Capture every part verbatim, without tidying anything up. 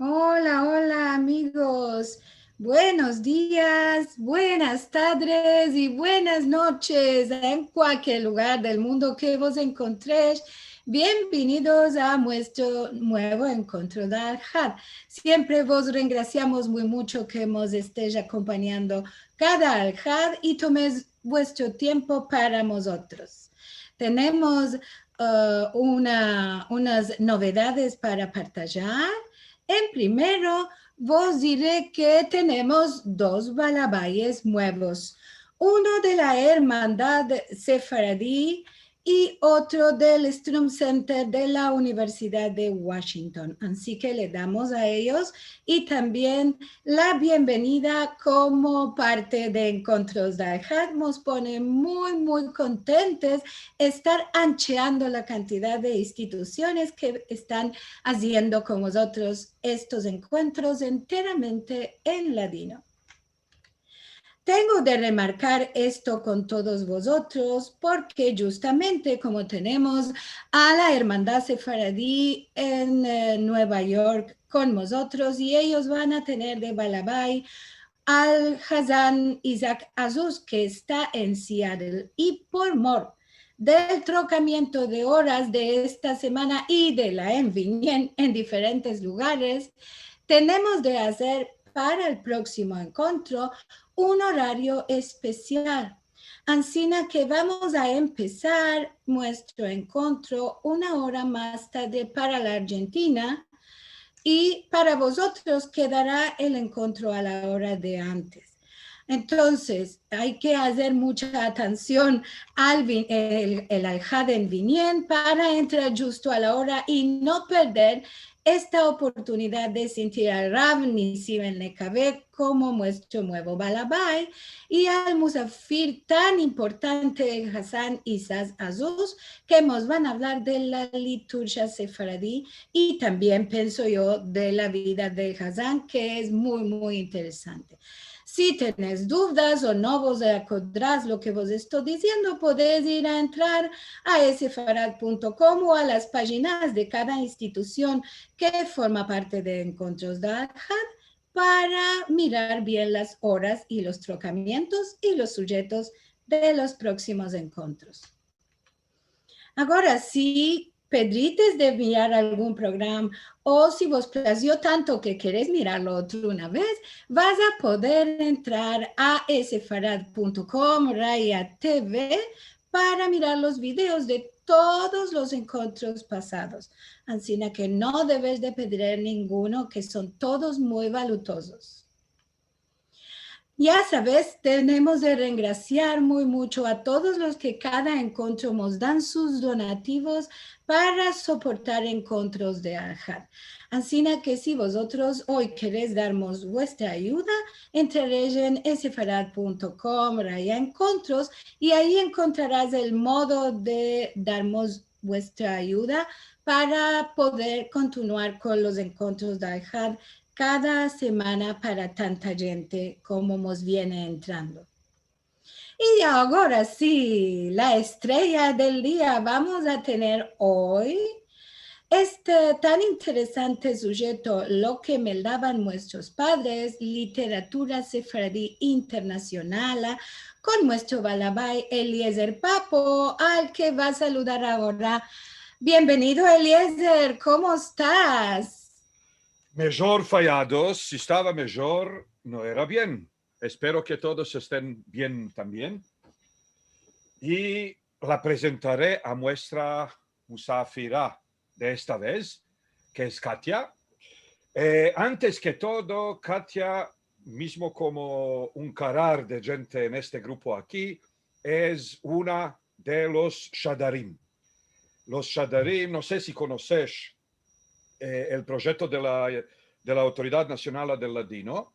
Ola, ola, amigos. Buenos dias, buenas tadres i buenas noches en kualkier lugar del mundo ke vos enkontresh. Bienvenidos a muestro muevo enkontro de Alhad. Siempre vos rengrasiamos muy mucho ke mos estesh akompanyando kada Alhad i tomesh vuestro tiempo para mozotros. Tenemos, eh, una, unas novedades para partajar. En primero, vos dire ke tenemos dos balabayes muevos, uno de la Ermandad Sefaradi i otro del Strum Center de la Universidad de Washington. Ansi ke le damos a eyos i tambien la bienvenida komo parte de Enkontros de Alhad. Mos pone muy, muy kontentes estar ancheando la kantidad de institusiones ke estan aziendo kon mozotros estos enkontros enteramente en ladino. Tengo de remarkar esto kon todos vozotros porke djustamente komo tenemos a la Ermandad Sefaradi en, eh, Nueva York kon mozotros i eyos van a tener de balabay al hazan Isaac Azuz, ke esta en Seattle, i por mor del trokamiento de oras de esta semana i de la en vinien en diferentes lugares, tenemos de azer para el proksimo enkontro un orario espesial. Ansina ke vamos a empesar muestro enkontro una ora mas tadre para la Arjentina i para vozotros kedara el enkontro a la ora de antes. Entonses, ay ke azer mucha atansion al vin-, el, el Alhad en vinien para entrar djusto a la ora i no perder esta oportunidad de sintir al Rav Nisim Elnekave komo muestro muevo balabay i al musafir tan importante, el hazan Isaac Azuz, ke mos van a avlar de la liturjia sefaradi i tambien, penso yo, de la vida del hazan, ke es muy, muy interesante. Si tenes duvdas o no vos akodras lo ke vos esto diziendo, podes ir a entrar a esefarad punto com o a las pajinas de kada institusion ke forma parte de Enkontros de Alhad para mirar bien las oras i los trokamientos i los sujetos de los proksimos enkontros. Agora, si pedrites de mirar algun programa o si vos plazio tanto ke keres mirarlo otro una vez, vas a poder entrar a esefarad punto com raya T V para mirar los videos de todos los enkontros pasados. Ansina ke no deves de pedrer ninguno, ke son todos muy valutozos. Ya saves, tenemos de rengrasiar muy mucho a todos los ke kada enkontro mos dan sus donativos para soportar Enkontros de Alhad. Ansina ke si vozotros oy keres darmos vuestra ayuda, entraresh en esefarad punto com raya enkontros i ayi enkontraras el modo de darmos vuestra ayuda para poder kontinuar kon los Enkontros de Alhad kada semana para tanta djente komo mos viene entrando. I agora si, la estreya del dia, vamos a tener oy este tan interesante sujeto, lo ke meldavan muestros padres, literatura sefaradi internasionala, kon muestro balabay Eliezer Papo, al ke va a saludar agora. Bienvenido, Eliezer, komo estas? Mejor fayados, si estava mejor, no era bien. Espero ke todos esten bien tambien. I la prezentare a muestra musafira de esta vez, ke es Katia. Eh, antes ke todo, Katia, mizmo komo un karar de djente en este grupo aki, es una de los shadarim. Los shadarim, no se si konosesh, eh, el proyekto de la, de la Autoridad Nasional del Ladino.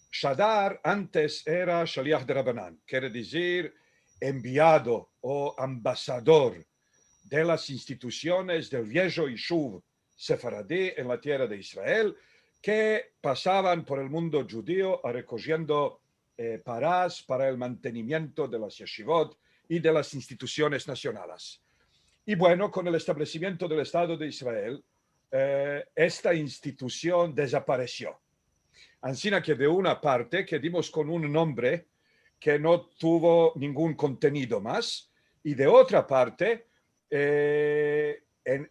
Shadar antes era shaliah de rabanan, kere dizir enviado o ambasador de las institusiones del viejo yishuv sefaradi en la tierra de Israel, ke pasavan por el mundo djudio a rekojiendo, eh, paras para el mantenimiento de las yeshivot i de las institusiones nasionales. I bueno, kon el establesimiento del Estado de Israel, eh, esta institusion dezaparesio. Ansina ke de una parte kedimos kon un nombre ke no tuvo ningun kontenido mas, i de otra parte, eh, en,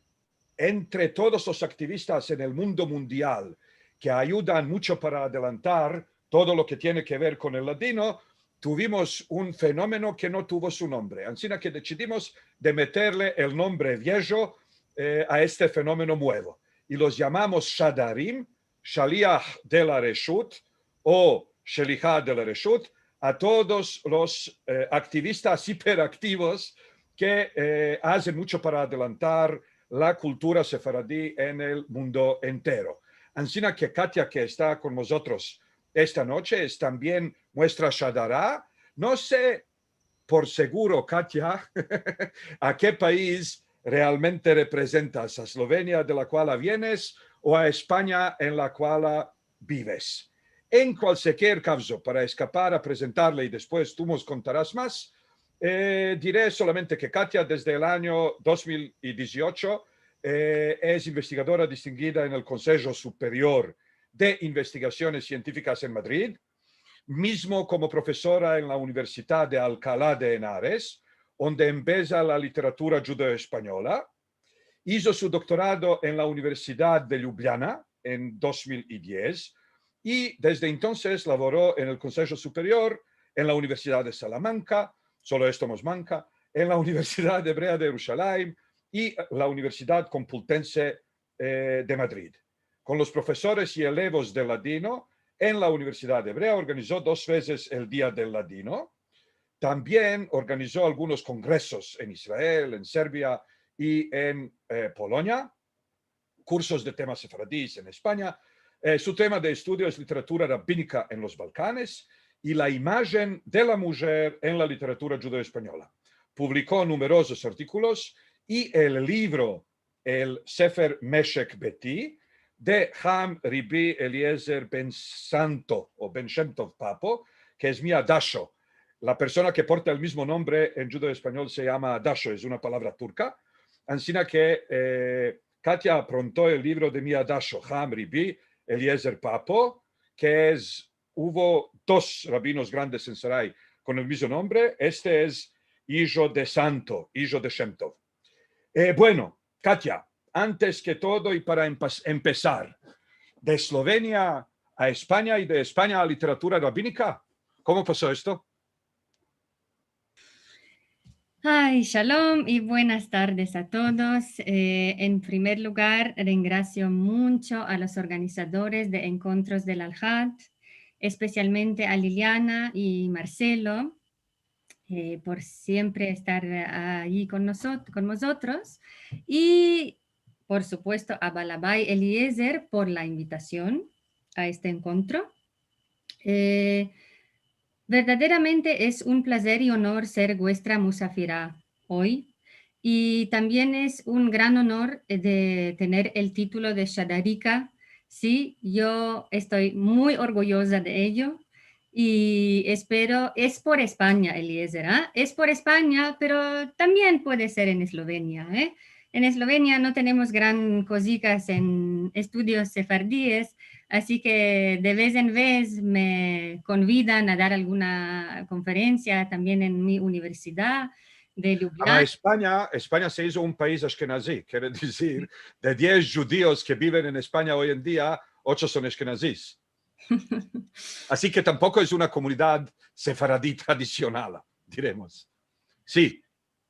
entre todos los aktivistas en el mundo mundial ke ayudan muncho para adelantar todo lo ke tiene ke ver kon el ladino, tuvimos un fenomeno ke no tuvo su nombre. Ansina ke desidimos de meterle el nombre viejo, eh, a este fenomeno muevo. I los yamamos shadarim, shaliah de la reshut o sheliha de la reshut, a todos los, eh, aktivistas iperaktivos ke, eh, azen muncho para adelantar la kultura sefaradi en el mundo entero. Ansina ke Katia, ke esta kon mozotros esta noche, es tambien muestra shadara. No se por seguro, Katia, a ke pais realmente reprezentas, a Slovenia de la kuala vienes o a Espanya en la kuala bives. En kualkier kavzo, para eskapar a prezentarle i despues tu mos kontaras mas, eh, dire solamente ke Katia, desde el anyo dos mil i diziocho, eh, es investigadora distingida en el Konsejo Superior de Investigasiones Sientifikas en Madrid, mizmo komo profesora en la Universidad de Alcalá de Henares, onde embeza la literatura djudeo-espanyola. Izo su doktorado en la Universidad de Ljubljana en dos mil i diez, i desde entonses lavoro en el Konsejo Superior, en la Universidad de Salamanka, solo esto mos manka, en la Universidad Ebrea de Yerushalayim i la Universidad Komplutense, eh, de Madrid. Kon los profesores i elevos de ladino en la Universidad Ebrea organizo dos vezes el Dia del Ladino. Tambien organizo algunos kongresos en Israel, en Serbia i en, eh, Polonia, kursos de temas sefaradis en Espanya. Eh, su tema de estudio es literatura rabinika en los Balkanes i la imajen de la mujer en la literatura djudeo-espanyola. Publiko numerozos artikolos i el livro, el Sefer Meshek Beti, de Ham Ribi Eliezer ben Santo o ben Shem Tov Papo, ke es mi adasho. La persona ke porta el mizmo nombre en djudeo-espanyol se yama adasho, es una palavra turka. Ansina ke, eh, Katia apronto el livro de mi adasho, Ham Ribi Eliezer Papo, ke es, uvo dos rabinos grandes en Sarai kon el mizmo nombre, este es ijo de santo, ijo de Shem Tov. Eh, bueno, Katia, antes ke todo i para empas-, empesar, de Eslovenia a Espanya i de Espanya a literatura rabinika, komo paso esto? Ay, shalom i buenas tardes a todos. Eh, en primer lugar, rengrasio muncho a los organizadores de Enkontros del Alhad, espesialmente a Liliana i Marcelo, eh, por siempre estar ayi kon nosot-, kon mozotros. I, por supuesto, a Balabai Eliezer por la invitasion a este enkontro. Eh, verdaderamente es un plazer i onor ser vuestra musafira oy. I tambien es un gran onor, eh, de tener el titulo de shadarika. Si, yo esto muy orguyoza de eyo. I espero, es por Espanya, Eliezer, a? Es por Espanya, pero tambien puede ser en Eslovenia, eh? En Eslovenia no tenemos gran kozikas en estudios sefardies, asi ke de vez en vez me konvidan a dar alguna konferensia tambien en mi universidad de Ljubljana. Ama Espanya, Espanya se izo un pais ashkenazi, kere dizir, de diez djudios ke biven en Espanya oy en dia, ocho son ashkenazis. Asi ke tampoko es una komunidad sefaradi tradisional, diremos. Si.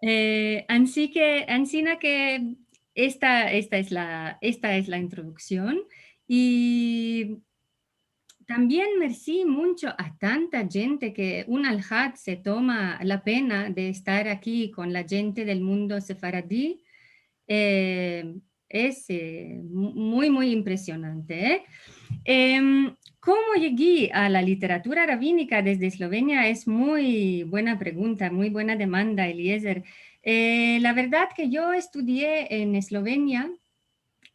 Eh, ansi ke, ansina ke esta, esta es la, esta es la introduksion. I tambien mersi muncho a tanta djente ke un alhad se toma la pena de estar aki kon la djente del mundo sefaradi. Eh, es, eh, mu-, muy, muy impresionante, eh. Em, komo yegi a la literatura rabinika desde Eslovenia? Es muy buena pregunta, muy buena demanda, Eliezer. Eh, la verdad ke yo estudie en Eslovenia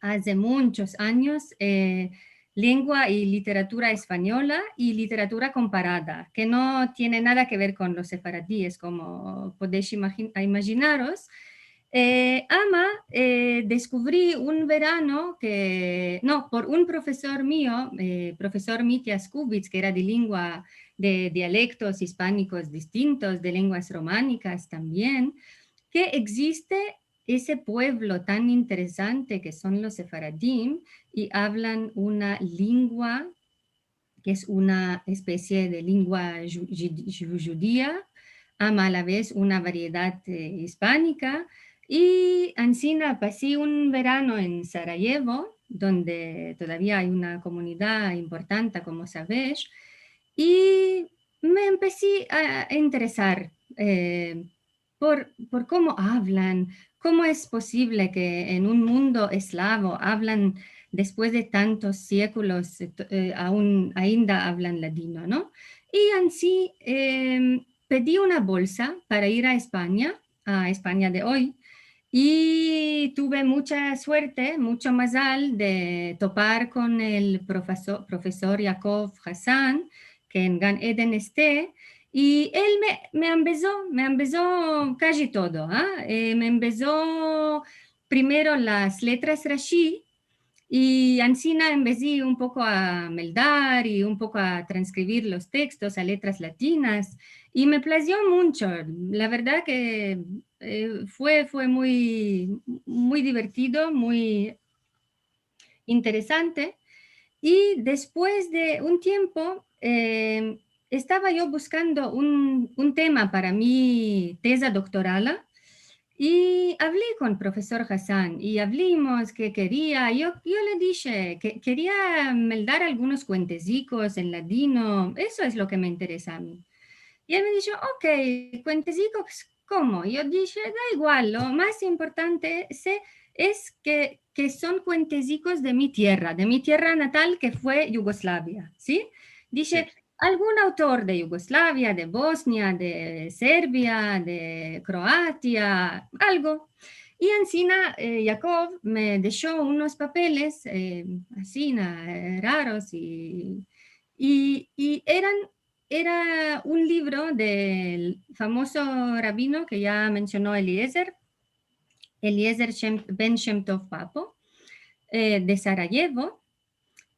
aze munchos anyos, eh, lengua i literatura espanyola i literatura komparada, ke no tiene nada ke ver kon los sefaradies, komo podesh imajin-, imajinaros. Eh, ama, eh, deskuvri un verano ke, no, por un profesor mio, eh, profesor Mitja Skubits, ke era de lingua, de dialektos ispanikos distintos, de lenguas romanikas tambien, ke egziste ese puevlo tan interesante ke son los sefaradim i avlan una lingua ke es una especie de lingua ju-, ju-, ju-, djudia, ama a la vez una variedad, eh, ispanika, i ansina pasi un verano en Sarajevo, donde todavia ay una komunidad importanta, komo savesh, i me empesi a interesar, eh, por, por komo avlan, komo es posivle ke en un mundo eslavo avlan, despues de tantos siekulos, eh, to-, eh, aun, ainda avlan ladino, no? I ansi, em, pedi una bolsa para ir a Espanya, a Espanya de oy, i tuve muncha suerte, muncho mazal de topar kon el profeso-, profesor Yaakov Hassan, ke en Gan Eden este, i el me, me ambezo, me ambezo kaji todo, a? Eh, me ambezo primero las letras Rashi, i ansina embezi un poko a meldar i un poko a transkrivir los tekstos a letras latinas, i me plazio muncho. La verdad ke, eh, fue, fue muy, muy divertido, muy interesante. I despues de un tiempo, eh, estava yo buskando un, un tema para mi teza doktorala, i avli kon profesor Hassan, i avlimos ke keria, yo, yo le dishe ke keria meldar algunos kuentezikos en ladino, eso es lo ke me interesa a mi. I el me disho, "Ok, kuentezikos, komo?" Yo dishe, "Da igual, lo mas importante se-, es ke, ke son kuentezikos de mi tierra, de mi tierra natal, ke fue Yugoslavia", si? Dishe, si, "Algun autor de Yugoslavia, de Bosnia, de Serbia, de Kroatia, algo". I ansina, eh, Yaakov me desho unos papeles, eh, ansina, eh, raros, i, i, i eran, era un livro del famoso rabino ke ya mensiono Eliezer, Eliezer Shem-, Ben Shem Tov Papo, eh, de Sarajevo,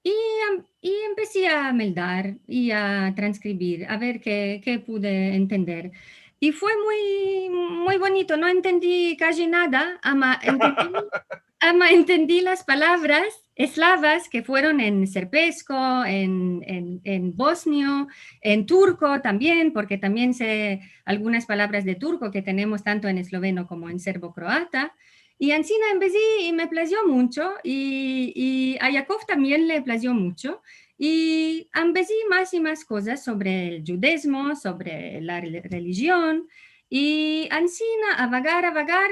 i am-, i empesi a meldar i a transkrivir, a ver ke, ke pude entender. I fue muy, muy bonito, no entendi kaji nada, ama entendi, ama entendi las palavras eslavas ke fueron en serbesko, en, en, en bosnio, en turko tambien, porke tambien se algunas palavras de turko ke tenemos tanto en esloveno komo en serbo-kroata. I ansina embezi i me plazio muncho, i, i a Yaakov tambien le plazio muncho, i embezi mas i mas kozas sovre el djudezmo, sovre la rel-, relijion, i ansina, a vagar, a vagar,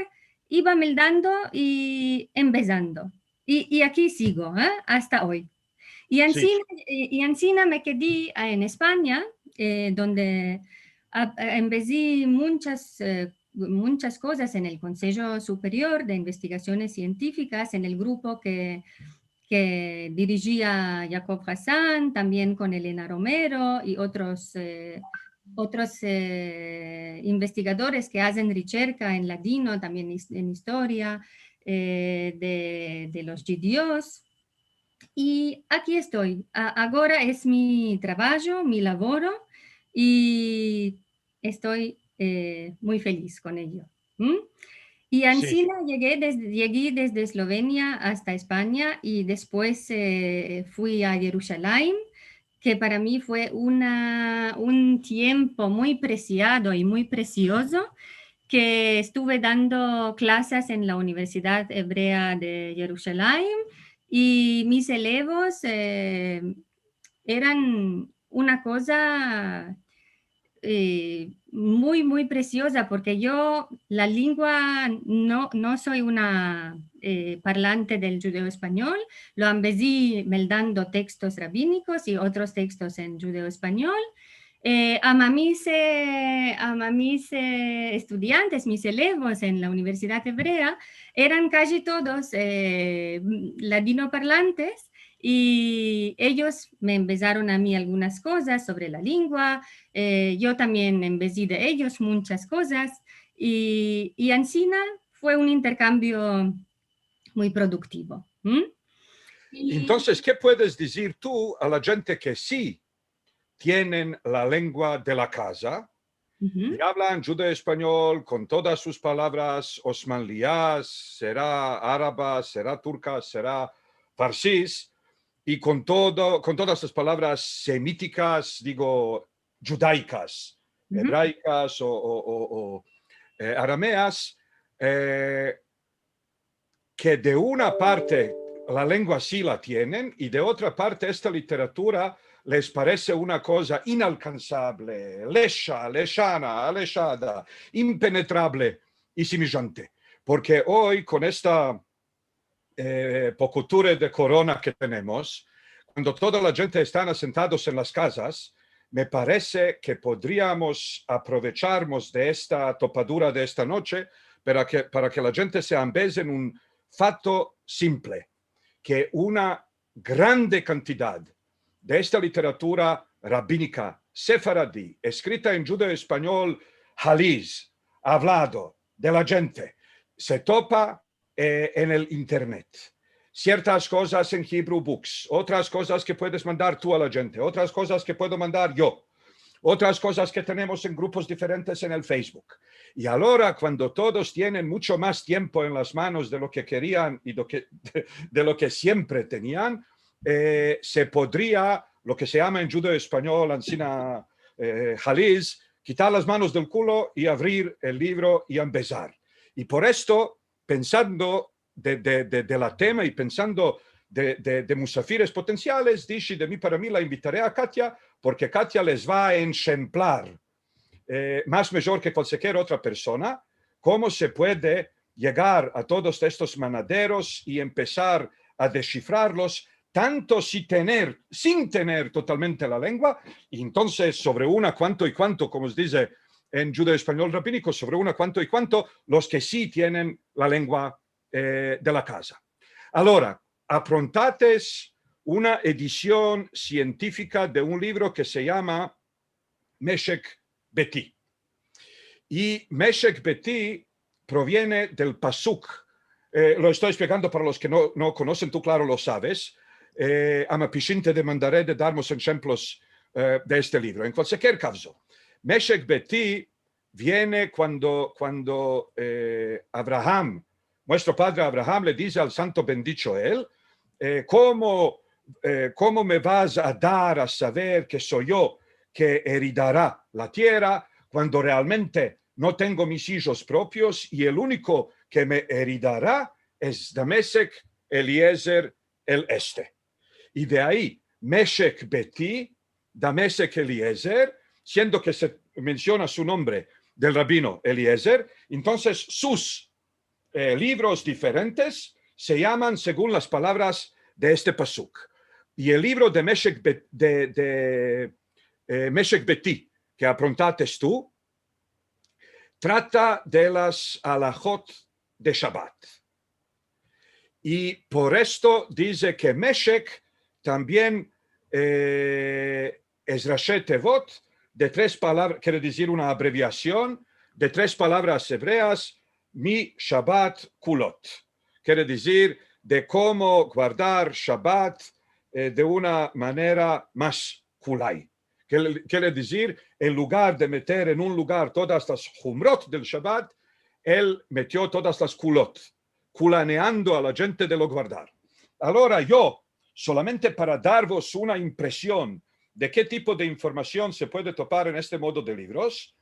iva meldando i embezando. I, i aki sigo, eh, asta oy. I ansina, i, i ansina me kedi, ah, en Espanya, eh, donde a-, a-, embezi munchas, eh, munchas kozas en el Konsejo Superior de Investigasiones Sientifikas, en el grupo ke, ke dirijia Yaakov Hassan, tambien kon Elena Romero i otros, eh, otros, eh, investigadores ke azen richerka en ladino, tambien is-, en istoria, eh, de, de los djudios. I aki esto. A-, agora es mi travajo, mi lavoro, i esto, eh, muy feliz kon eyo. ¿M? I ansina yegi desde, yegi desde Eslovenia asta Espanya i despues, eh, fui a Yerushalayim, ke para mi fue una, un tiempo muy presiado i muy presiozo, ke estuve dando klasas en la Universidad Ebrea de Yerushalayim, i mis elevos, eh, eran una koza, eh, muy, muy presioza, porke yo la lingua no, no soy una, eh, parlando del djudeo-espanyol, lo ambezi meldando tekstos rabinikos i otros tekstos en djudeo-espanyol. Eh, ama mis, eh, ama mis, eh, estudiantes, mis elevos en la Universidad Ebrea, eran kaji todos, eh, ladinoparlantes, i eyos me embezaron a mi algunas kozas sovre la lingua, eh, yo tambien embezi de eyos munchas kozas, i, i ansina fue un interkambio muy produktivo. M? I entonses, ke puedes dizir tu a la djente ke si tienen la lengua de la kaza, i avlan djudeo-espanyol kon todas sus palavras osmanliyas, sera arabas, sera turkas, sera farsis, i kon todo, kon todas las palavras semitikas, digo, djudaikas, ebraikas o, o, o, o, eh, arameas, eh, ke de una parte la lengua si la tienen i de otra parte esta literatura les parese una koza inalkansavle, lesha, leshana, aleshada, impenetrable i simijante. Porke oy kon esta, eh, pokuture de korona ke tenemos, kuando toda la djente estan asentados en las kazas, me parese ke podriamos aprovecharmos de esta topadura de esta noche para ke, para ke la djente se ambeze en un fato simple, ke una grande kantidad de esta literatura rabinika sefaradi, eskrita en djudeo-espanyol haliz, avlado de la djente, se topa, eh, en el internet. Siertas kozas en Hebrew Books, otras kozas ke puedes mandar tu a la djente, otras kozas ke puedo mandar yo, otras kozas ke tenemos en grupos diferentes en el Facebook. I alora, kuando todos tienen mucho mas tiempo en las manos de lo ke kerian i de lo ke, de lo ke siempre tenian, eh, se podria, lo ke se yama en djudeo-espanyol, ansina, eh, haliz, kitar las manos del kulo i avrir el livro i ambezar. I por esto, pensando de, de, de, de la tema i pensando de, de, de musafires potensiales, dishi de mi para mi la invitare a Katia, porke Katia les va a enshemplar, eh, mas mijor ke kualsiker otra persona, komo se puede yegar a todos estos manaderos i empesar a deshifrarlos, tanto si tener, sin tener totalmente la lengua, i entonses sovre una kuanto i kuanto, komo se dize en djudeo-espanyol rabiniko, sovre una kuanto i kuanto los ke si tienen la lengua, eh, de la kaza. Alora, aprontates una edision sientifika de un livro ke se yama Meshek Beti. I Meshek Beti proviene del pasuk. Eh, lo esto eksplikando para los ke no, no konosen, tu klaro lo saves. Eh, ama pishin te demandare de darmos enshemplos, eh, de este livro. En kualsiker kavzo, Meshek Beti viene kuando, kuando, eh, Abraham, muestro padre Abraham le dize al santo bendicho el, eh, komo, eh, komo me vas a dar a saver ke so yo ke eridara la tierra kuando realmente no tengo mis ijos propios i el uniko ke me eridara es Damesek Eliezer el este? I de ayi, Meshek Beti, Damesek Eliezer, siendo ke se mensiona su nombre del rabino Eliezer, entonses sus, eh, livros diferentes se yaman segun las palavras de este pasuk. I el livro de Meshek Bet-, de, de, eh, Meshek Beti, ke aprontates tu, trata de las alahot de Shabat. I por esto dize ke Meshek tambien, eh, es rashe tevot de tres palavras, kere dizir una abreviasion de tres palavras evreas, mi Shabat kulot. Kere dizir de komo guardar Shabat, eh, de una manera mas kulay. Kere, kere dizir, en lugar de meter en un lugar todas las humrot del Shabat, el metio todas las kulot, kulaneando a la djente de lo guardar. Alora yo, solamente para darvos una impresion de ke tipo de informasion se puede topar en este modo de livros,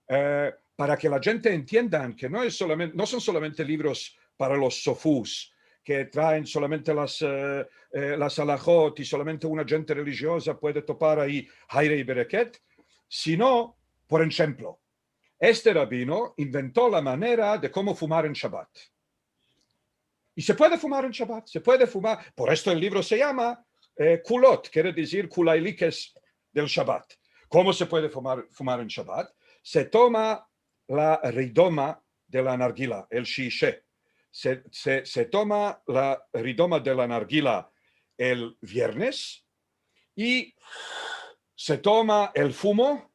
eh, para ke la djente entiendan ke no es solamente, no son solamente livros para los sofus, ke traen solamente las, eh, eh, las alahot i solamente una djente relijioza puede topar ayi haire i bereket, sino, por enshemplo, este rabino invento la manera de komo fumar en Shabat. I se puede fumar en Shabat, se puede fumar. Por esto el livro se yama, eh, Kulot, kere dizir kulaylikes del Shabat. Komo se puede fumar, fumar en Shabat? Se toma la ridoma de la nargila, el shishe. Se, se, se toma la ridoma de la nargila el viernes i se toma el fumo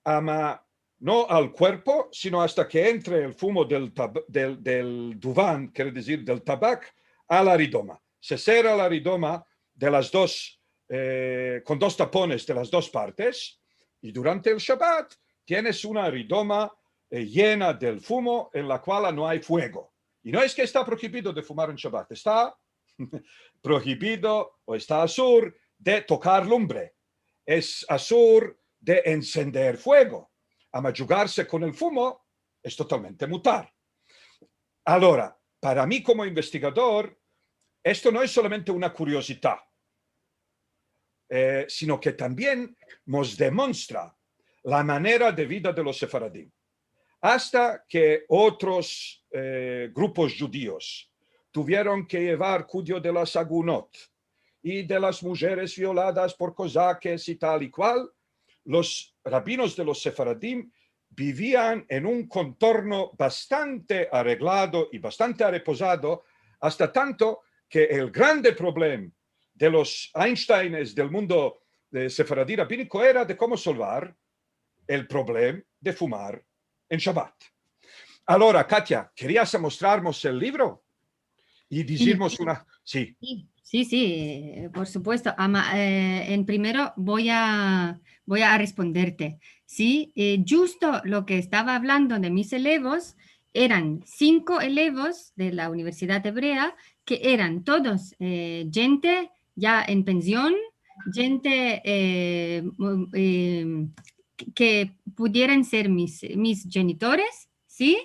ama no al kuerpo, sino asta ke entre el fumo del tab-, del, del duvan, kere dizir, del tabak, a la ridoma. Se sera la ridoma de las dos, eh, kon dos tapones de las dos partes, i durante el Shabat tienes una ridoma, eh, yena del fumo en la kuala no ay fuego. I no es ke esta prohibido de fumar en Shabat, esta prohibido o esta asur de tokar lumbre, es asur de ensender fuego. Ama djugarse kon el fumo es totalmente mutar. Agora, para mi komo investigador, esto no es solamente una kuriozidad, eh, sino ke tambien mos demonstra la manera de vida de los sefaradim. Asta ke otros, eh, grupos djudios tuvieron ke yevar kudio de las agunot i de las mujeres violadas por kozakes i tal i kual, los rabinos de los sefaradim bivian en un kontorno bastante areglado i bastante arepozado, asta tanto ke el grande problem de los Einsteines del mundo, eh, sefaradi rabiniko era de komo solvar el problem de fumar en Shabat. Agora, Katia, kerias amostrarmos el livro? I dizirmos una, si. Si, si, si, eh, por supuesto. Ama, eh, en primero vo a, vo a responderte. Si, eh, djusto lo ke estava avlando de mis elevos, eran sinko elevos de la Universidad Ebrea, ke eran todos, eh, djente ya en pension, djente, eh, mu-, eh, ke, ke pudieran ser mis, mis djenitores, si?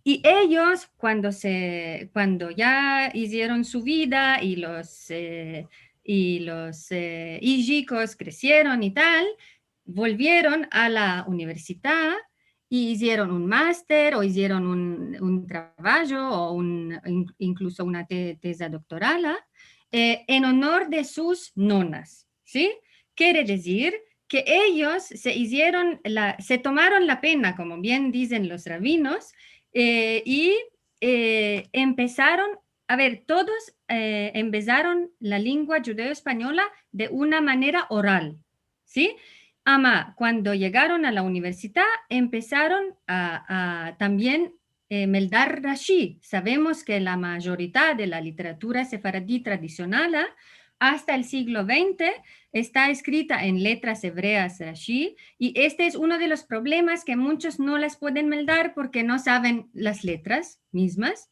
I eyos, kuando se, kuando ya izieron su vida i los, eh, i los, eh, ijikos kresieron i tal, volvieron a la universidad i izieron un master o izieron un, un travajo o un, in-, inkluso una te-, teza doktorala, eh, en onor de sus nonas, si? Kere dizir ke eyos se izieron la, se tomaron la pena, komo bien dizen los rabinos, eh, i, eh, empesaron, a ver, todos, eh, empesaron la lengua djudeo-espanyola de una manera oral, si? Ama, kuando yegaron a la universidad, empesaron a, a tambien, eh, meldar Rashi. Savemos ke la mayorita de la literatura sefaradi tradisionala, asta el siglo vente, esta eskrita en letras evreas Rashi, i este es uno de los problemas ke munchos no las pueden meldar porke no saven las letras mizmas.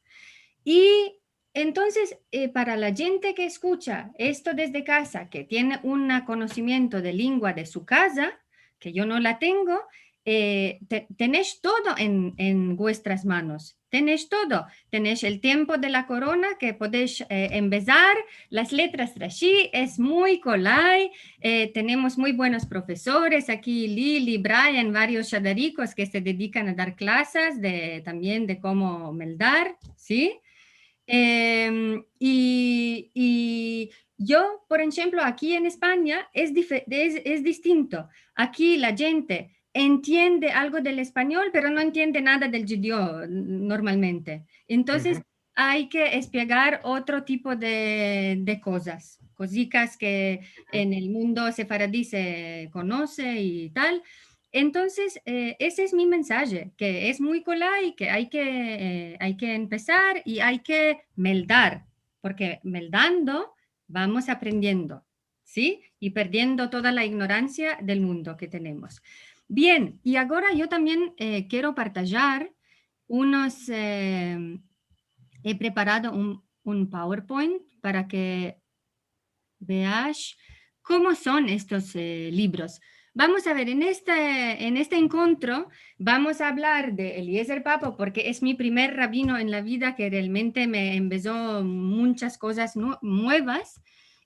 I entonses, eh, para la djente ke eskucha esto desde kaza, ke tiene un konosimiento de lengua de su kaza, ke yo no la tengo, eh, te-, tenesh todo en, en vuestras manos. Tenesh todo. Tenesh el tiempo de la korona, ke podesh, eh, embezar las letras Rashi, es muy kolay, eh, tenemos muy buenos profesores, aki Lili, Brian, varios shadarikos ke se dedikan a dar klasas de, tambien de komo meldar, si? Em, i, i yo, por enshemplo, aki en Espanya es dife-, es, es distinto. Aki la djente entiende algo del espanyol, pero no entiende nada del djudeo, n-, normalmente. Entonses, ay ke esplegar otro tipo de, de kozas, kozikas ke en el mundo sefaradi se konose i tal. Entonses, eh, ese es mi mensaje, ke es muy kolay, ke ay ke, eh, ay ke empesar i ay ke meldar, porke meldando vamos aprendiendo, si? I perdiendo toda la ignoransia del mundo ke tenemos. Bien, i agora yo tambien, eh, kero partajar unos, eh, he preparado un, un PowerPoint para ke veash komo son estos, eh, livros. Vamos a ver, en este, en este enkontro vamos a avlar de Eliezer Papo, porke es mi primer rabino en la vida ke realmente me embezo munchas kozas nu-, muevas,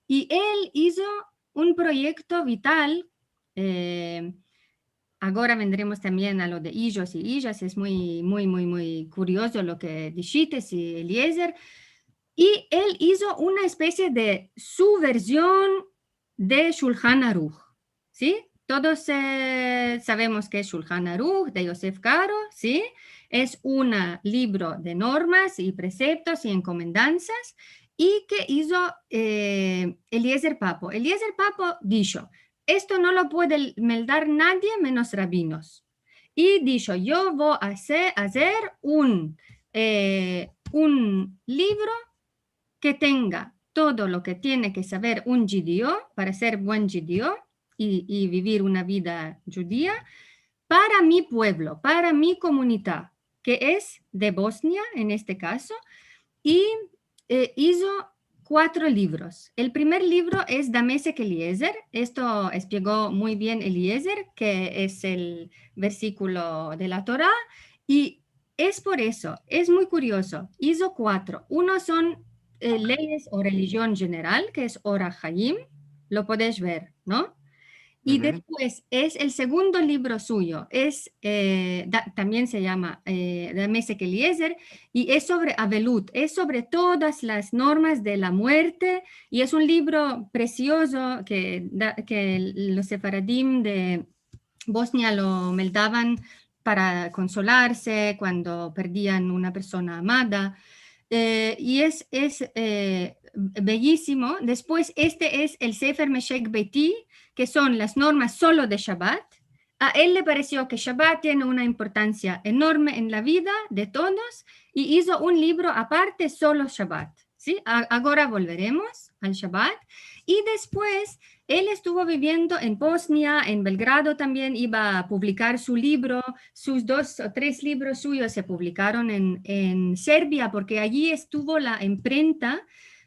i el izo un proyekto vital, eh, agora vendremos tambien a lo de ijos i ijas, es muy, muy, muy, muy kuriozo lo ke dishites, Eliezer, i el izo una especie de su version de Shulhan Aruh, si? Todos, eh, savemos ke es Shulhan Aruh de Yosef Karo, si? Es un livro de normas i preseptos i enkomendansas, i ke izo, eh, Eliezer Papo. Eliezer Papo disho, esto no lo puede meldar nadie menos rabinos. i disho, yo vo a aze-, azer un, eh, un livro ke tenga todo lo ke tiene ke saver un djudio para ser buen djudio i, i bivir una vida djudia para mi puevlo, para mi komunidad, ke es de Bosnia en este kazo, i, eh, izo kuatro livros. El primer livro es Damesek Eliezer, esto espego muy bien Eliezer, ke es el versikulo de la Tora, i es por esto, es muy kuriozo. Izo kuatro. Uno son, eh, leyes o relijion jeneral, ke es Orah Hayim, lo podesh ver, no? I despues es el segundo livro suyo, es, eh, da-, tambien se yama, eh, Damesek Eliezer, i es sovre Avelut, es sovre todas las normas de la muerte, i es un livro presiozo ke da-, ke los sefaradim de Bosnia lo meldavan para konsolarse kuando perdian una persona amada. Eh, i es, es, eh, beyisimo. Despues, este es el Sefer Meshek Beiti, ke son las normas solo de Shabat. A el le paresio ke Shabat tiene una importansia enorme en la vida de todos, i izo un livro aparte solo Shabat. Si? A-, agora volveremos al Shabat. I despues, el estuvo biviendo en Bosnia, en Belgrado tambien iva a publikar su livro, sus dos o tres livros suyos se publikaron en, en Serbia, porke ayi estuvo la imprenta,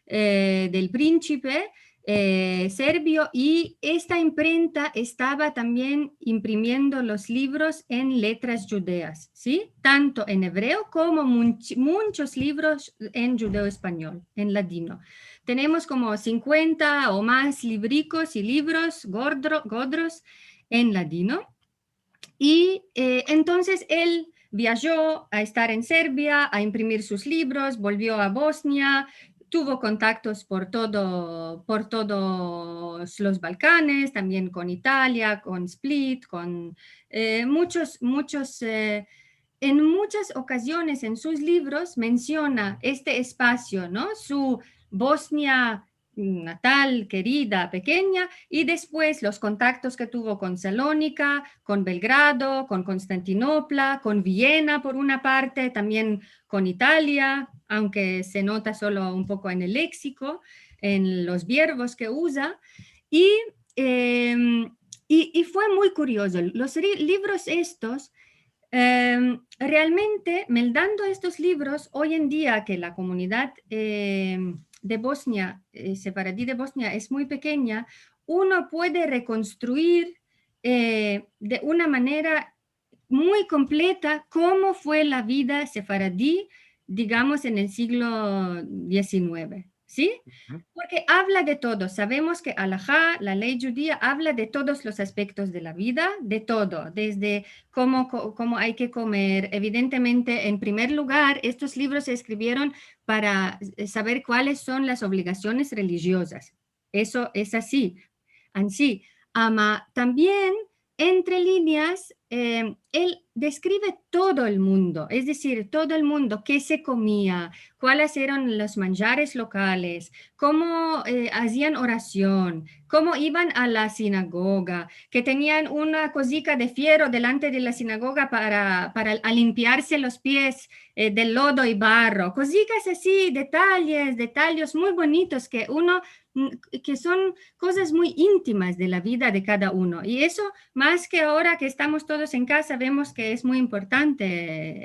eh, del prinsipe, eh, serbio, i esta imprenta estava tambien imprimiendo los livros en letras djudeas, si? Tanto en evreo komo munch-, munchos livros en djudeo-espanyol, en ladino. Tenemos komo sinkuenta o mas livrikos i livros gordro-, godros en ladino. I, eh, entonses el viajo a estar en Serbia, a imprimir sus livros, volvio a Bosnia, tuvo kontaktos por todo, por todos los Balkanes, tambien kon Italia, kon Split, kon, eh, munchos, munchos, eh, en munchas okaziones en sus livros mensiona este espasio, no? Su Bosnia natal, kerida, pekenya, i despues los kontaktos ke tuvo kon Salonika, kon Belgrado, kon Konstantinopla, kon Viena por una parte, tambien kon Italia, aunke se nota solo un poko en el leksiko, en los verbos ke uza. I, em, i, i fue muy kuriozo. Los ri-, livros estos, em, realmente, meldando estos livros, oy en dia ke la komunidad, em, de Bosnia, eh, sefaradi de Bosnia es muy pekenya, uno puede rekonstruir, eh, de una manera muy kompleta komo fue la vida sefaradi, digamos, en el siglo diesinueve, si? Porke avla de todo. Savemos ke alahá, la ley djudia, avla de todos los aspektos de la vida, de todo, desde komo ko-, komo ay ke komer. Evidentemente, en primer lugar, estos livros se eskrivieron para, eh, saver kuales son las ovligasiones relijiozas. Eso es ansi. Ansi. Ama tambien, entre linyas, em, el deskrive todo el mundo, es dezir, todo el mundo, ke se komia, kuales eran los manjares lokales, komo, eh, azian orasion, komo ivan a la sinagoga, ke tenian una kozika de fiero delante de la sinagoga para, para a limpiarse los pies, eh, del lodo i barro. Kozikas ansi, detayes, detayes muy bonitos ke uno, mm, ke son kozas muy intimas de la vida de kada uno. I eso, mas ke agora ke estamos todos en kaza, vemos ke es muy importante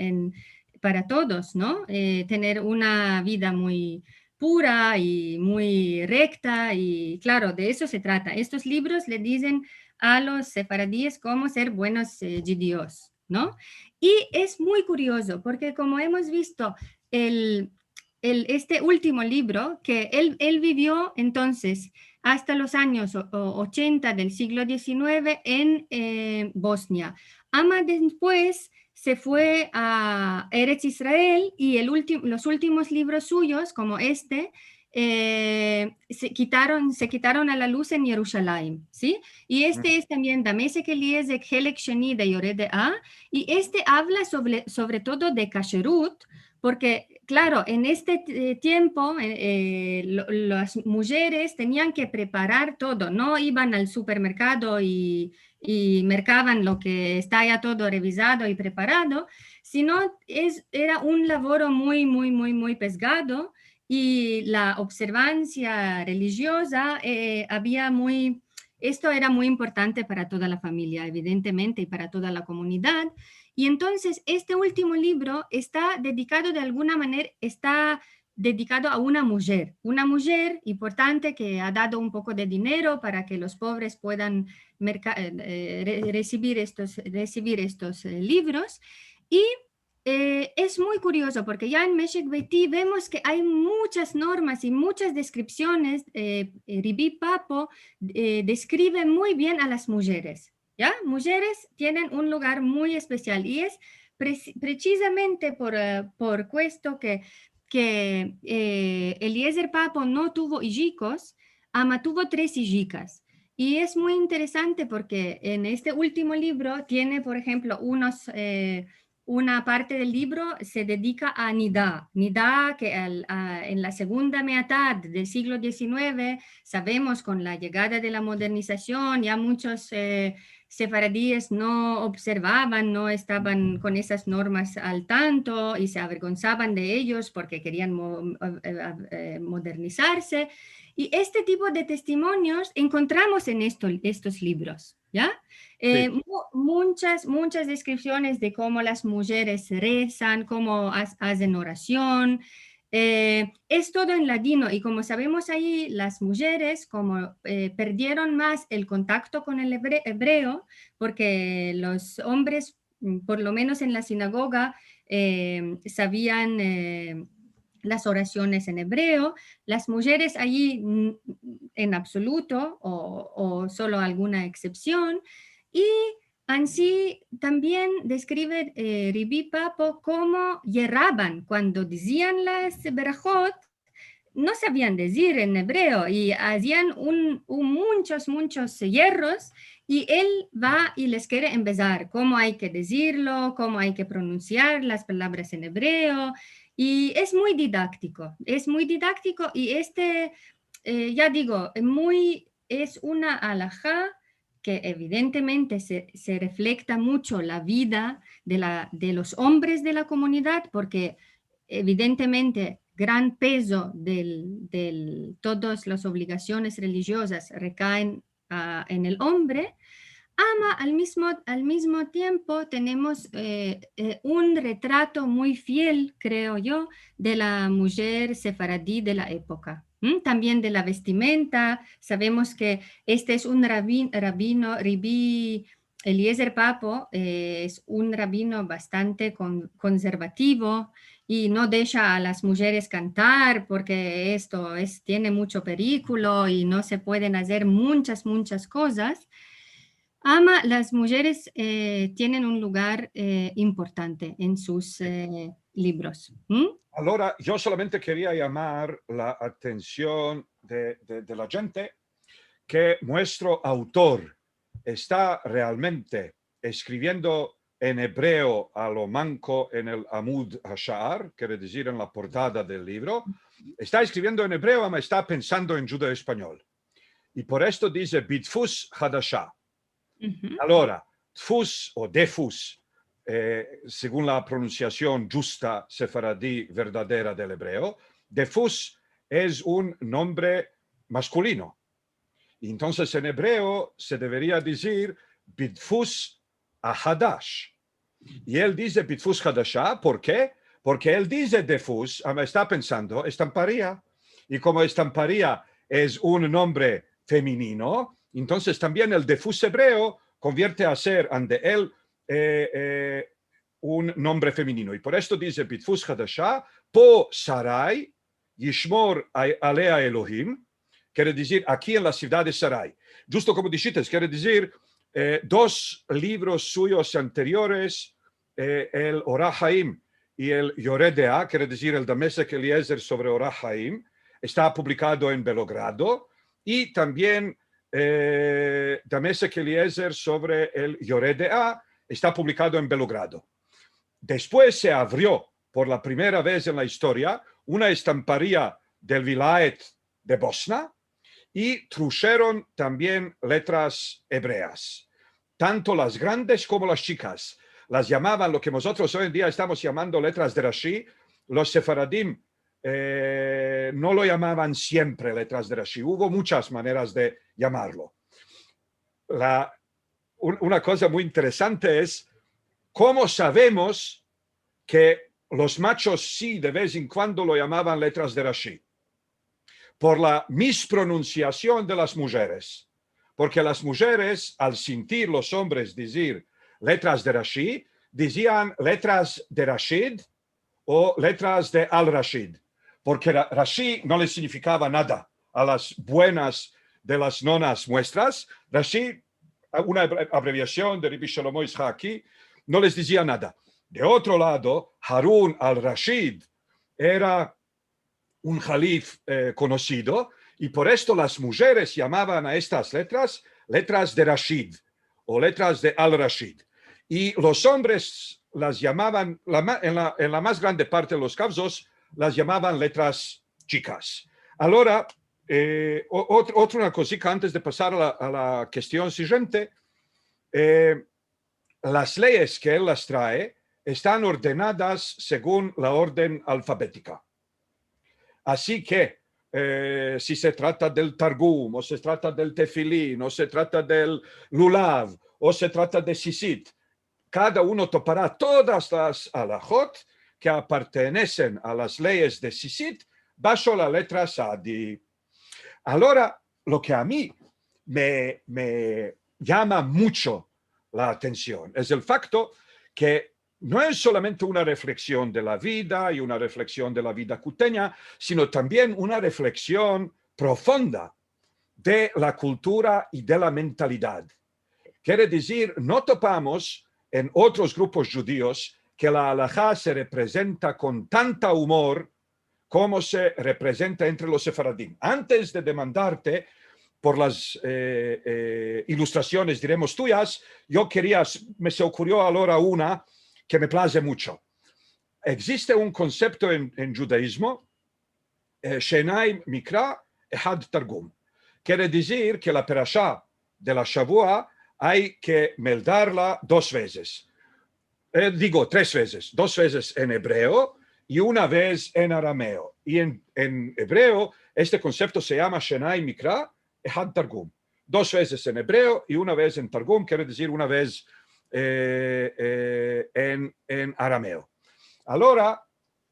en, para todos, no? Eh, tener una vida muy pura i muy rekta, i, klaro, de eso se trata. Estos livros le dizen a los sefaradies komo ser buenos, eh, djudios, no? I es muy kuriozo, porke komo emos visto, el, el, este ultimo livro, ke el, el bivio entonses asta los anyos o-, o-, ochenta del siglo diesinueve en, eh, Bosnia. Ama despues se fue a Erets Israel i el ulti-, los ultimos livros suyos, komo este, eh, se kitaron, se kitaron a la luz en Yerushalayim, si? I este es tambien Damesek Eliezer, Helek Sheni de Yoreh De'ah, i este avla sovre, sovre todo de kasherut, porke Klaro, en este ti- tiempo, eh, eh, lo- las mujeres tenian ke preparar todo, no ivan al supermerkado i, i merkavan lo ke esta ya todo revizado i preparado, sino es, era un lavoro muy, muy, muy, muy pesgado, i la observansia relijioza, eh, avia muy, esto era muy importante para toda la famiya, evidentemente, i para toda la komunidad. I entonses este ultimo livro esta dedikado de alguna manera, esta dedikado a una mujer, una mujer importante ke a dado un poko de dinero para ke los povres puedan merka- eh, eh, re- resivir estos, resivir estos, eh, livros. I, eh, es muy kuriozo porke ya en Meshek Beiti vemos ke ay muchas normas i muchas deskripsiones. Eh, eh, Ribi Papo, eh, deskrive muy bien a las mujeres, ya? Mujeres tienen un lugar muy espesial i es presi- presizamente por, eh, por kuesto ke, ke, eh, Eliezer Papo no tuvo ijikos, ama tuvo tres ijikas. I es muy interesante porke en este ultimo livro tiene, por enshemplo, unos, eh, una parte del livro se dedika a Nida. Nida, ke al- a- en la segunda meatad del siglo dizinueve, savemos, kon la yegada de la modernizasion, ya muchos, eh, sefaradies no observavan, no estavan kon esas normas al tanto i se avergonsavan de eyos porke kerian mo- eh, eh, eh, modernizarse. I este tipo de testimonios enkontramos en esto- estos livros, ya? Eh, mu- muchas, muchas deskripsiones de komo las mujeres rezan, komo az- azen orasion. Eh, es todo en ladino i komo savemos ayi, las mujeres komo, eh, perdieron mas el kontakto kon el evre- ebreo, porke los ombres, mm, por lo menos en la sinagoga, eh, savian, eh, las orasiones en ebreo, las mujeres ayi, mm, en absoluto o, o solo alguna eksepsion. I ansi tambien deskrive, eh, Ribi Papo komo yerravan kuando dizian las berahot, no savian dizir en ebreo i azian un, un munchos, munchos yerros, i el va i les kere embezar komo ay ke dizirlo, komo ay ke pronunsiar las palavras en ebreo, i es muy didaktiko, es muy didaktiko, i este, eh, ya digo, muy, es una alaha ke evidentemente se, se reflekta muncho la vida de la, de los ombres de la komunidad, porke evidentemente gran pezo del, del, todas las obligasiones relijiozas rekaen, ah, en el ombre, ama al mizmo, al mizmo tiempo tenemos, eh, eh, un retrato muy fiel, kreo yo, de la mujer sefaradi de la epoka. ¿M? Tambien de la vestimenta, savemos ke este es un rabin- rabino, Ribi Eliezer Papo, eh, es un rabino bastante kon- konservativo i no desha a las mujeres kantar porke esto es, tiene muncho perikulo i no se pueden azer munchas, munchas kozas. Ama, las mujeres, eh, tienen un lugar, eh, importante en sus, eh, livros. ¿M? Alora, yo solamente keria yamar la atension de, de, de la djente ke muestro autor esta realmente eskriviendo en ebreo a lo manko en el amud hasha'ar, kere dizir en la portada del livro, esta eskriviendo en ebreo, ama esta pensando en djudeo-espanyol. I por esto dize bidfus hadasha. Alora, dfus o defus, eh, segun la pronunsiasion djusta sefaradi verdadera del ebreo, defus es un nombre maskulino. I entonses en ebreo se deveria dizir bidfus ahadash. I el dize bidfus hadasha, por ke? Porke el dize defus, ama esta pensando estamparia. I komo estamparia es un nombre feminino, entonses tambien el defus ebreo konvierte a ser ande el, eh, eh, un nombre feminino. I por esto dize bidfus hadasha, po Sarai, yishmor a- alea Elohim, kere dizir, aki en la sivdad de Sarai. Djusto komo dishites, kere dizir, eh, dos livros suyos anteriores, eh, el Orah Haim i el Yore De'a, kere dizir, el Damesek Eliezer sovre Orah Haim, esta publikado en Belogrado, i tambien, eh, Damesek Eliezer sovre el Yore De'a esta publikado en Belogrado. Despues se avrio por la primera vez en la istoria, una estamparia del vilaet de Bosna i trusheron tambien letras ebreas. Tanto las grandes komo las chikas. Las yamavan lo ke mozotros oy en dia estamos yamando letras de Rashi. Los sefaradim, eh, no lo yamavan siempre letras de Rashi. Uvo muchas maneras de yamarlo. La, un-, una koza muy interesante es komo savemos ke los machos si de vez en kuando lo yamavan letras de Rashi. Por la mispronunsiasion de las mujeres. Porke las mujeres, al sintir los ombres dizir letras de Rashi, dizian letras de Rashid o letras de Al-Rashid. Porke Ra-, Rashi no le signifikava nada a las buenas de las nonas muestras. Rashi, una abre-, abreviasion de Rabi Shlomo Yitzhaki, no les dizia nada. De otro lado, Harun al-Rashid era un halif, eh, konosido, i por esto las mujeres yamavan a estas letras letras de Rashid o letras de Al-Rashid. I los ombres las yamavan, la ma-, en la, en la mas grande parte de los kavzos, las yamavan letras chikas. Alora, eh, o-, ot-, otra una kozika antes de pasar a la, a la kestion siguiente, eh, las leyes ke el las trae estan ordenadas segun la orden alfabetika. Asi ke, eh, si se trata del Targum, o se trata del Tefilin, o se trata del Lulav, o se trata de Sisit, kada uno topara todas las alahot ke apartenesen a las leyes de Sisit basho la letra Sadi. Alora, lo ke a mi me, me yama mucho la atension es el fakto ke no es solamente una refleksion de la vida i una refleksion de la vida kutenya, sino tambien una refleksion profonda de la kultura i de la mentalidad. Kere dizir, no topamos en otros grupos djudios ke la alaha se reprezenta kon tanta umor komo se reprezenta entre los sefaradim. Antes de demandarte por las, eh, eh, ilustrasiones, diremos, tuyas, yo keria, me se okurio alora una ke me plaze mucho. Egziste un konsepto en, en djudaizmo, eh, shenay mikra, ehad targum. Kere dizir ke la perasha de la shavua ay ke meldarla dos vezes. Eh, digo, tres vezes. Dos vezes en ebreo i una vez en arameo. I en, en ebreo este konsepto se yama shenay mikra, ehad targum. Dos vezes en ebreo i una vez en targum, kere dizir una vez, eh, eh, en, en arameo. Alora,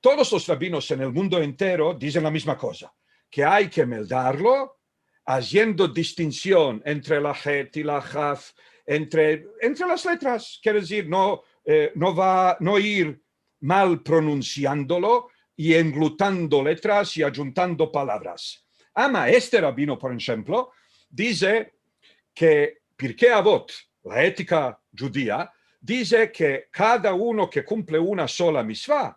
todos los rabinos en el mundo entero dizen la mizma koza, ke ay ke meldarlo aziendo distinsion entre la het i la haf, entre, entre las letras, kere dizir, no, eh, no va, no ir mal pronunsiandolo i englutando letras i adjuntando palavras. Ama este rabino, por enshemplo, dize ke Pirkei Avot, la etika djudia, dize ke kada uno ke kumple una sola mitzva,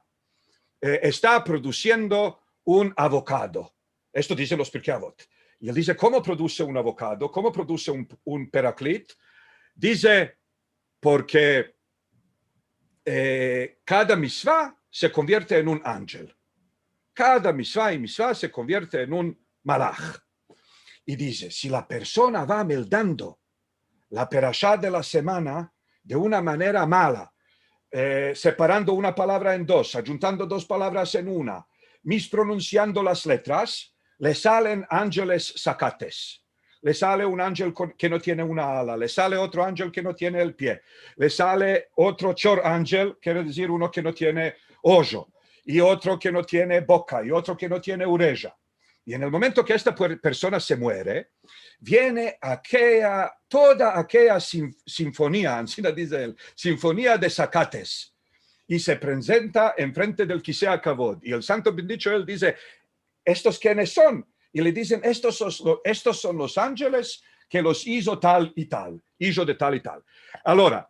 eh, esta produsiendo un avokado. Esto dizen los Pirkei Avot. I el dize, komo produse un avokado? Komo produse un, un peraklit? Dize, porke, eh, kada mitzva se konvierte en un angel. Kada mitzva i mitzva se konvierte en un malach. I dize, si la persona va meldando la perasha de la semana de una manera mala, eh, separando una palavra en dos, adjuntando dos palavras en una, mispronunsiando las letras, le salen angeles sakates. Le sale un angel kon, ke no tiene una ala, le sale otro angel ke no tiene el pie, le sale otro chor angel, kere dizir uno ke no tiene ojo, i otro ke no tiene boka, i otro ke no tiene oreja. I en el momento ke esta puer-, persona se muere, viene akeya, toda akeya sin-, sinfonia, ansina dize el, sinfonia de sakates, i se prezenta enfrente del kiseh akavod. I el santo bendicho el dize, estos kenes son? I le dizen, estos son lo-, estos son los angeles ke los izo tal i tal, ijo de tal i tal. Alora,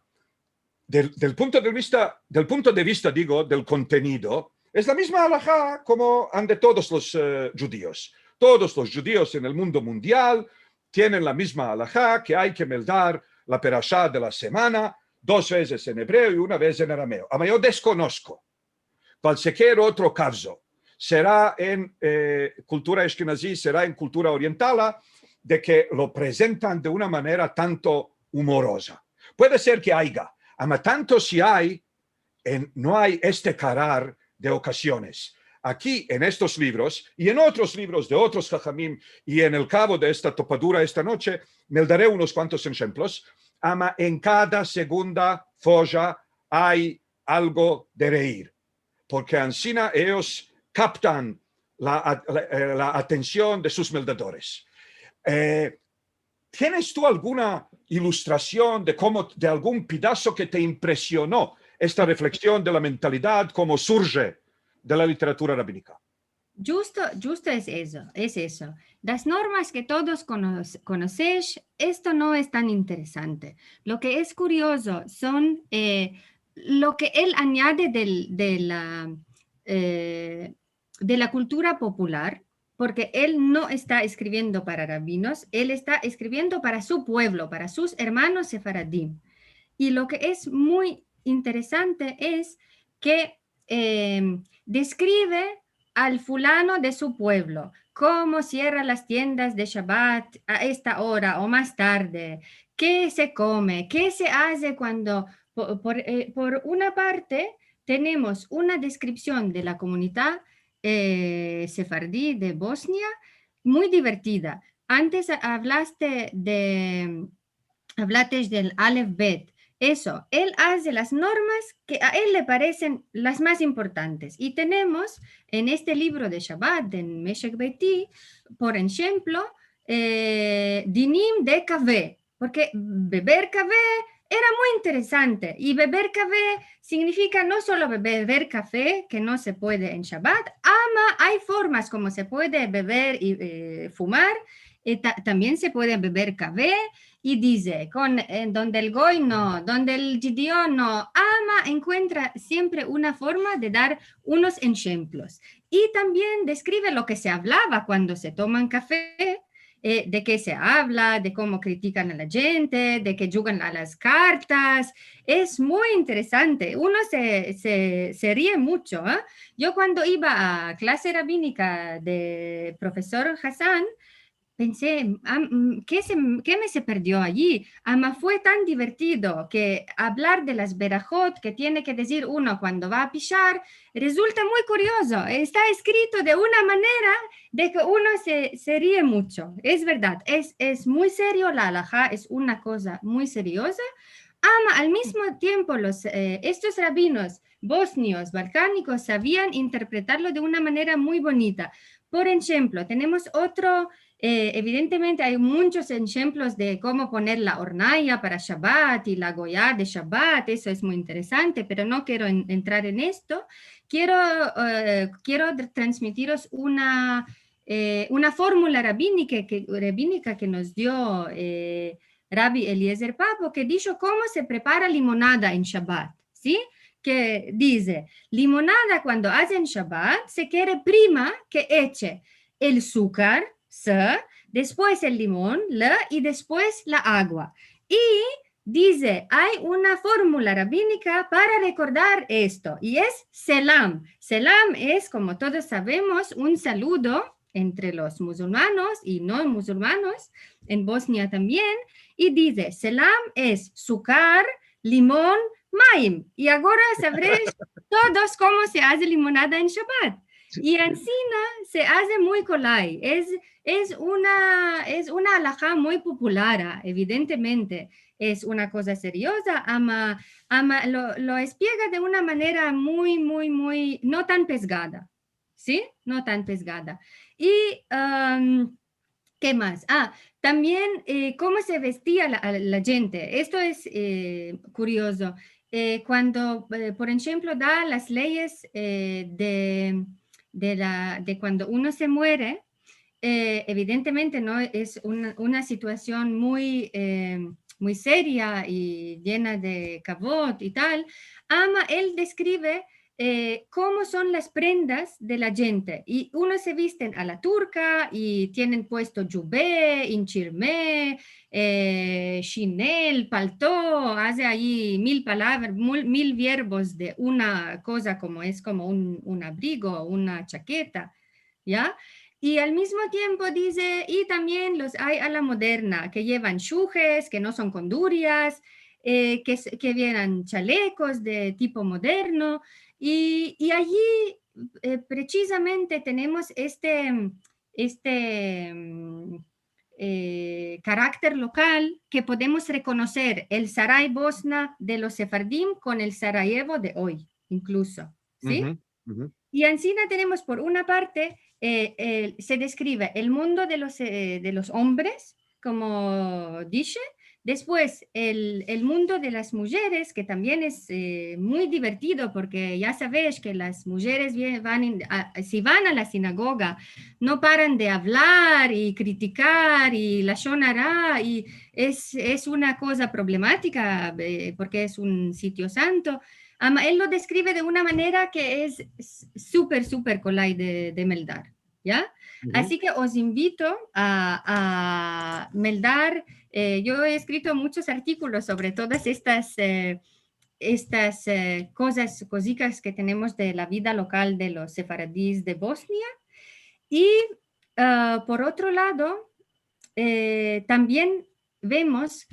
del, del punto de vista, del punto de vista, digo, del kontenido, es la mizma alaha komo ande todos los, eh, djudios. Todos los djudios en el mundo mundial tienen la mizma alaha ke ay ke meldar la perasha de la semana dos vezes en ebreo i una vez en arameo. Ama yo deskonosko Kualsier otro kavzo, sera en, e, kultura eshkenazi, sera en kultura orientala, de ke lo prezentan de una manera tanto umoroza. Puede ser ke ayga, ama tanto si ay, en, no ay este karar de okaziones. Aki, en estos livros i en otros livros de otros hahamim, i en el kavo de esta topadura esta noche, meldare unos kuantos enshemplos, ama en kada segunda foja ay algo de reir, porke ansina eyos kaptan la, la, e, la atension de sus meldadores. E, tienes tu alguna ilustrasion de komo, de algun pedaso ke te impresiono esta refleksion de la mentalidad komo surje de la literatura rabinika? Djusto, djusto es ezo, es ezo. Las normas ke todos kono-, konosesh, esto no es tan interesante. Lo ke es kuriozo son, e, lo ke el anyade del, de la, e, de la kultura popular, porke el no esta eskriviendo para rabinos, el esta eskriviendo para su puevlo, para sus ermanos sefaradim. I lo ke es muy interesante es ke, e, deskrive al fulano de su puevlo, komo sierra las tiendas de Shabat a esta ora o mas tarde, ke se kome, ke se aze kuando, po-, por, e, por una parte, tenemos una deskripsion de la komunidad, e, sefardi de Bosnia muy divertida. Antes a-, avlaste de, avlates del Alef Bet. Ezo, el aze las normas ke a el le paresen las mas importantes. I tenemos en este livro de Shabat, en Meshek Beiti, por enshemplo, e, dinim de kave, porke beber kave era muy interesante. I beber kave signifika no solo be-, beber kafe, ke no se puede en Shabat, ama ay formas komo se puede beber i, e, fumar, e, ta-, tambien se puede beber kave, i dize, kon, en donde el goy no, donde el djudio no, ama enkuentra siempre una forma de dar unos enshemplos. I tambien deskrive lo ke se avlava kuando se toman kafe, e, de ke se avla, de komo kritikan a la djente, de ke djugan a las kartas. Es muy interesante. Uno se, se, se rie muncho, e? Yo kuando iva a klase rabinika de profesor Hassan, pense, am, mm, ke se, ke me se perdio ayi? Ama fue tan divertido ke avlar de las berahot ke tiene ke dizir uno kuando va a pishar, rezulta muy kuriozo. Esta eskrito de una manera de ke uno se, se rie muncho. Es verdad, es, es muy serio, la alahá es una koza muy serioza. Ama al mizmo tiempo los, e, estos rabinos bosnios, balkanikos, savian interpretarlo de una manera muy bonita. Por enshemplo, tenemos otro, e, evidentemente ay munchos enshemplos de komo poner la ornaya para Shabat i la goya de Shabat, ezo es muy interesante, pero no kero en-, entrar en esto. Kero, e, kero tr-, transmitiros una, e, una formula rabinika ke, rabinika ke mos dio, e, Rabi Eliezer Papo, ke disho komo se prepara limonada en Shabat, si? Ke dize, limonada kuando azen Shabat se kere prima ke eche el sukar, s, despues el limon, l, i despues la agua. I dize, ay una formula rabinika para rekordar esto, i es selam. Selam es, komo todos savemos, un saludo entre los muzulmanos i no muzulmanos, en Bosnia tambien, i dize, selam es sukar, limon, mayim. I agora savresh todos komo se aze limonada en Shabat. Si. I ansina se aze muy kolay. Es, es una, es una alahá muy populara, evidentemente. Es una koza serioza, ama, ama lo, lo espiega de una manera muy, muy, muy, no tan pesgada. Si? No tan pesgada. I, am, ke mas? A, tambien, e, komo se vestia la, la djente. Esto es, e, kuriozo. E, kuando, e, por enshemplo, da las leyes, e, de, de la, de kuando uno se muere, e, evidentemente, no es una, una situasion muy, e, muy seria i yena de kavod i tal, ama el deskrive eh, komo son las prendas de la djente. I unos se visten a la turka i tienen puesto djube, inchirme, eh, shinel, palto, aze ayi mil palavras, mul-, mil verbos de una koza komo es komo un, un abrigo, una chaketa, ya? I al mizmo tiempo dize, i tambien los ay a la moderna, ke yevan shujes, ke no son kondurias, eh, ke s-, ke yevan chalekos de tipo moderno, i, i ayi, eh, presizamente tenemos este, este, mm, eh, karakter lokal ke podemos rekonoser el Saray Bosna de los sefardim kon el Sarayevo de oy, inkluso, si? Uhu, uhu. I ansina tenemos, por una parte, eh, el, se deskrive el mundo de los, eh, de los ombres, komo dishe, despues el, el mundo de las mujeres, ke tambien es, eh, muy divertido, porke ya saves ke las mujeres vie-, van in-, a, si van a la sinagoga, no paran de avlar i kritikar i lashon ara, i es, es una koza problematika, eh, porke es un sitio santo. Ama el lo deskrive de una manera ke es s-, super, super kolay de, de meldar, ya? Uhu. Ansi ke os invito a, a meldar, eh, yo he eskrito muchos artikolos sovre todas estas, eh, estas, eh, kozas, kozikas ke tenemos de la vida lokal de los sefaradis de Bosnia. I, ah, por otro lado, eh, tambien vemos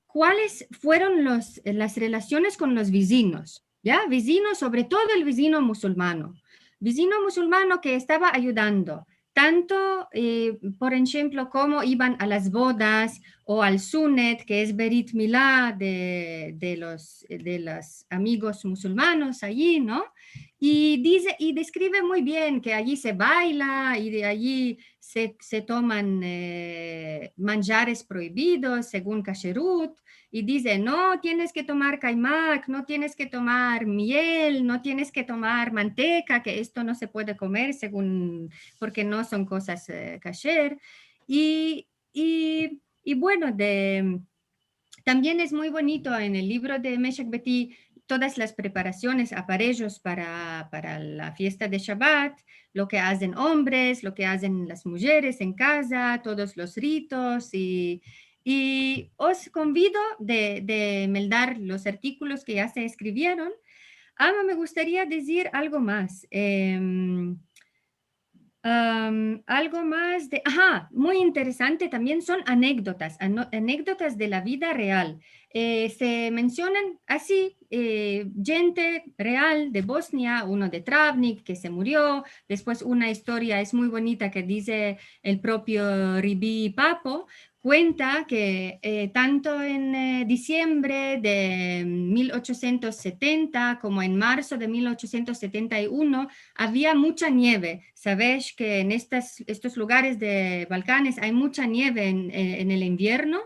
kuales fueron los, las relasiones kon los vizinos, ya? Vizinos, sovre todo el vizino musulmano. Vizino musulmano ke estava ayudando, tanto, eh, por enshemplo, komo ivan a las bodas o al sunet, ke es berit mila de, de los, de los amigos musulmanos ayi, no? I dize, i deskrive muy bien ke ayi se baila, i de ayi se, se toman, eh, manjares proibidos segun kasherut, i dize, no tienes ke tomar kaymak, no tienes ke tomar miel, no tienes ke tomar manteka, ke esto no se puede komer segun, porke no son kozas, eh, kasher. I, i, i bueno, de, tambien es muy bonito en el livro de Meshek Beti todas las preparasiones, aparejos para, para la fiesta de Shabat, lo ke azen ombres, lo ke azen las mujeres en kaza, todos los ritos, i, i os konvido de, de meldar los artikolos ke ya se eskrivieron. Ama me gustaria dizir algo mas. Em, Am, algo mas de, aha, muy interesante tambien son anekdotas, ano-, anekdotas de la vida real. Eh, se mensionan ansi, eh, djente real de Bosnia, uno de Travnik ke se murio, despues una istoria, es muy bonita, ke dize el propio Ribi Papo, kuenta ke, eh, tanto en, eh, disiembre de mil ochosientos setenta komo en marso de mil ochosientos setenta i uno avia mucha nieve. Saves ke en estas, estos lugares de Balkanes ay mucha nieve en, en, en el invierno.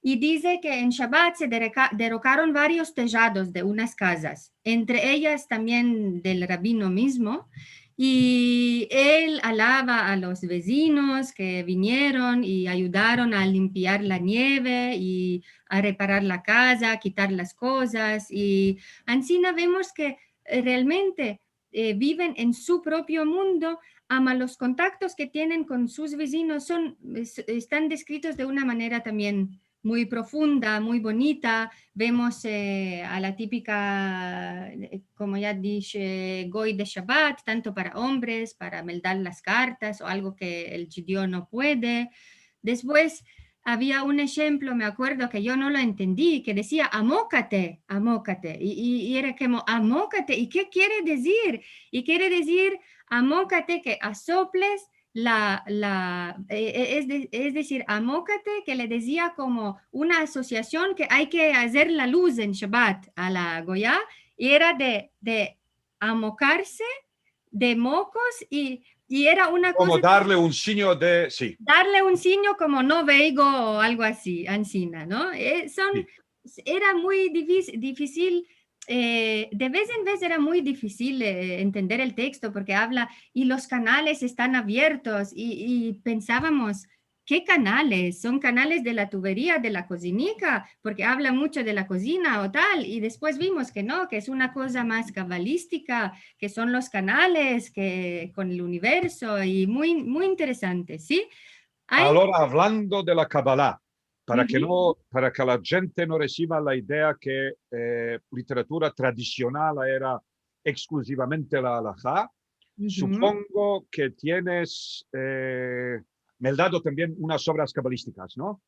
I dize ke en Shabat se dereka-, derokaron varios tejados de unas kazas, entre eyas tambien del rabino mizmo. I el alava a los vezinos ke vinieron i ayudaron a limpiar la nieve i a reparar la kaza, a kitar las kozas. I ansina vemos ke, eh, realmente, eh, biven en su propio mundo, ama los kontaktos ke tienen kon sus vezinos son, es-, estan deskritos de una manera tambien muy profunda, muy bonita. Vemos, eh, a la tipika, eh, komo ya dishe, goy de Shabat, tanto para ombres, para meldar las kartas o algo ke el djudio no puede. Despues, avia un enshemplo, me akuerdo ke yo no lo entendi, ke dezia, "Amokate, amokate." I, i, i era komo, "Amokate, i ke kiere dizir?" I kiere dizir, amokate, ke asoples la, la, e, e, es de-, es dezir, amokate, ke le dezia komo una asosiasion ke ay ke azer la luz en Shabat a la goya, i era de, de amokarse, de mokos, i, i era una koza komo darle un sinyo de, si. Darle un sinyo komo no veigo o algo ansi, ansina, no? Eh, son, si, era muy divis-, difisil, eh, de vez en vez era muy difisil, eh, entender el teksto, porke avla, "I los kanales estan aviertos", i, i pensavamos, ke kanales? Son kanales de la tuveria de la kozinika, porke avla muncho de la kozina o tal, i despues vimos ke no, ke es una koza mas kabalestika, ke son los kanales ke, kon el universo, i muy, muy interesante, si? Ay. Agora, avlando de la Kabala, para ke no, para ke la djente no resiva la idea ke, eh, literatura tradisional era ekskluzivamente la alahá, supongo ke tienes, eh, meldado tambien unas ovras kabalistikas, no?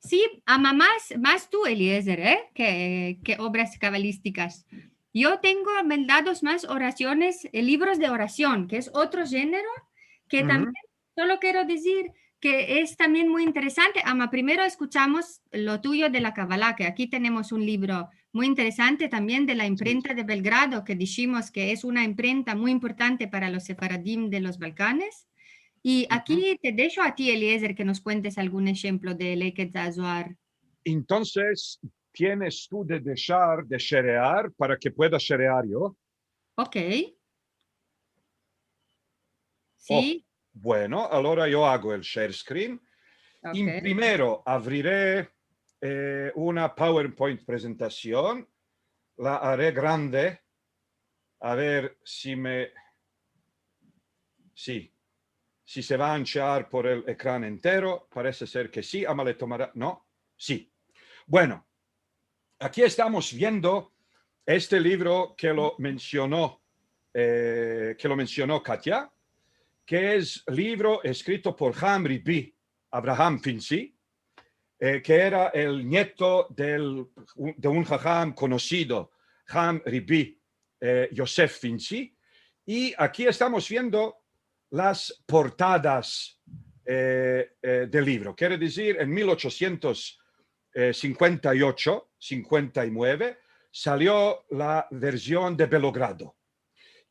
Si, ama mas, mas tu, Eliezer, eh, ke, ke ovras kabalistikas. Yo tengo meldados mas orasiones, eh, livros de orasion, ke es otro djenero, ke tambien, solo kero dizir ke es tambien muy interesante. Ama primero eskuchamos lo tuyo de la Kabala, ke aki tenemos un livro muy interesante tambien de la imprenta de Belgrado, ke dishimos ke es una imprenta muy importante para los sefaradim de los Balkanes. I aki te desho a ti, Eliezer, ke mos kuentes algun enshemplo de Leked Zohar. Entonses, tienes tu de deshar de sherear para ke pueda sherear yo. Ok. Si. Oh, bueno, agora yo ago el share screen. Ok. I primero avrire, eh, una PowerPoint prezentasion. La are grande. A ver si me, si, si se va a anchar por el ekran entero. Parese ser ke si. Ama le tomara, no? Si. Bueno, aki estamos viendo este livro ke lo mensiono, eh, ke lo mensiono Katia, ke es livro eskrito por Ham Ribi Avraham Finzi, eh, ke era el nieto del, de un haham konosido, Ham Ribi, eh, Yosef Finzi. I aki estamos viendo las portadas, eh, eh, del livro. Kere dizir, en mil ochosientos sinkuenta i ocho, sinkuenta i mueve, salio la verzion de Belogrado.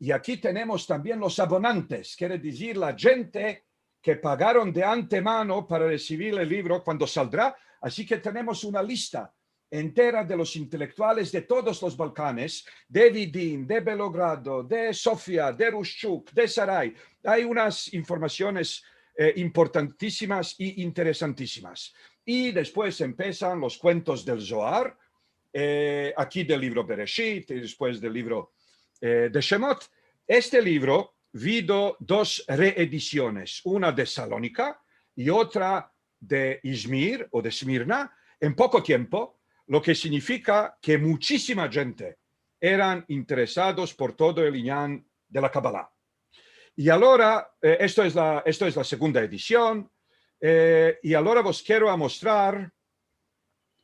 I aki tenemos tambien los abonantes, kere dizir, la djente ke pagaron de antemano para resivir el livro kuando saldra. Ansi ke tenemos una lista entera de los intelektuales de todos los Balkanes, de Vidin, de Belogrado, de Sofia, de Ruščuk, de Saray. Ay unas informasiones, eh, importantisimas i interesantisimas. I despues empesan los kuentos del Zohar, eh, aki del livro Bereshit i despues del livro, eh, de Shemot. Este livro vido dos reedisiones, una de Salonika i otra de Izmir o de Smirna, en poko tiempo, lo ke signifika ke muchisima djente eran interesados por todo el inyan de la Kabala. I agora, eh, esto es la, esto es la segunda edision, eh, i agora vos kero amostrar,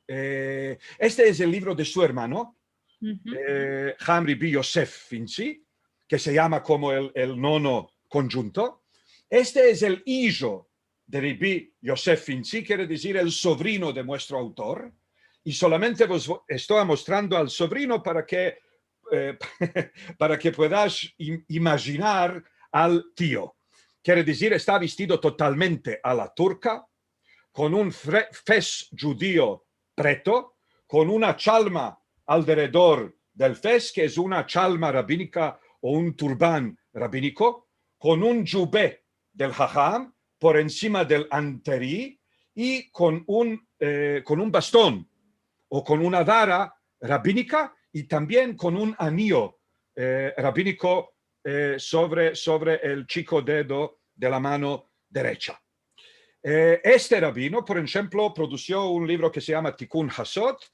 eh, este es el livro de su ermano, eh, Ham Ribi Yosef Finzi, ke se yama komo el, el nono konjunto. Este es el ijo de Ribi Yosef Finzi, kere dizir el sovrino de muestro autor, i solamente vos vo-, esto amostrando al sovrino para ke, eh, para ke puedas im-, imajinar al tio. Kere dizir, esta vestido totalmente a la turka, kon un fre-, fez djudio preto, kon una chalma alderedor del fez, ke es una chalma rabinika o un turban rabiniko, kon un djube del haham por ensima del anteri i kon un, eh, kon un baston o kon una vara rabinika i tambien kon un anio, eh, rabiniko, eh, sovre, sovre el chiko dedo de la mano derecha. Eh, este rabino, por enshemplo, produsio un livro ke se yama Tikun Hazot,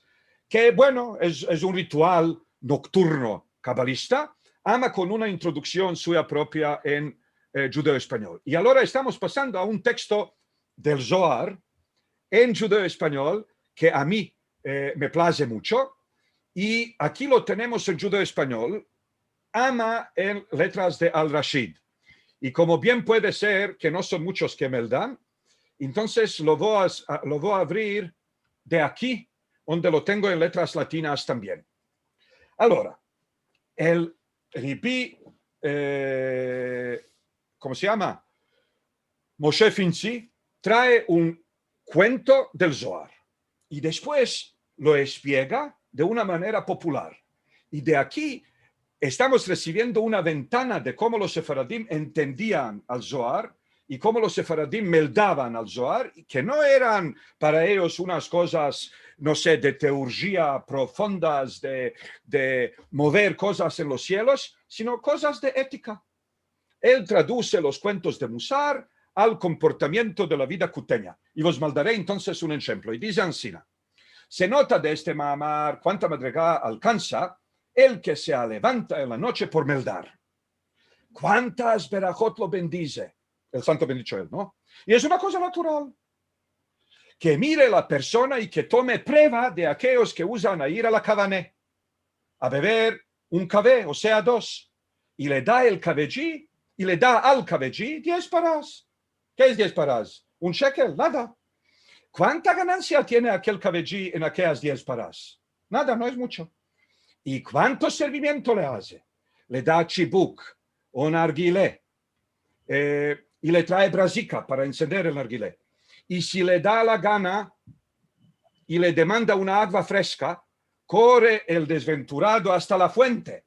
ke, bueno, es, es un ritual nokturno kabalista, ama kon una introduksion suya propia en, eh, djudeo-espanyol. I agora estamos pasando a un teksto del Zohar en djudeo-espanyol ke a mi, eh, me plaze muncho, i aki lo tenemos en djudeo-espanyol, ama en letras de Al-Rashid. I komo bien puede ser ke no son munchos ke meldan, entonses lo vo a, lo vo a avrir de aki, onde lo tengo en letras latinas tambien. Agora, el Ribi, eh, komo se yama? Moshe Finzi trae un kuento del Zohar i despues lo espiega de una manera popular. I de aki estamos resiviendo una ventana de komo los sefaradim entendian al Zohar i komo los sefaradim meldavan al Zoar, ke no eran para eyos unas kozas, no se, de teurjia profundas, de, de mover kozas en los sielos, sino kozas de etika. El traduse los kuentos de Musar al komportamiento de la vida kutenya. I vos mandare entonses un enshemplo. I dize ansina: Se nota de este maamar kuanta madrigal alkansa el ke se alevanta en la noche por meldar. Kuantas berahot lo bendize el santo bendicho el, no? I es una koza natural. Ke mire la persona i ke tome preva de akeyos ke uzan a ir a la kavane a bever un kave, o sea, dos, i le da el kavedji, i le da al kavedji diez paras. Ke es diez paras? Un shekel, nada. Kuanta ganansia tiene akel kavedji en akeyas diez paras? Nada, no es muncho. I kuanto servimiento le aze? Le da chibuk, o nargile, eh, i le trae brazika para ensender el nargile. I si le da la gana i le demanda una agua freska, kore el desventurado asta la fuente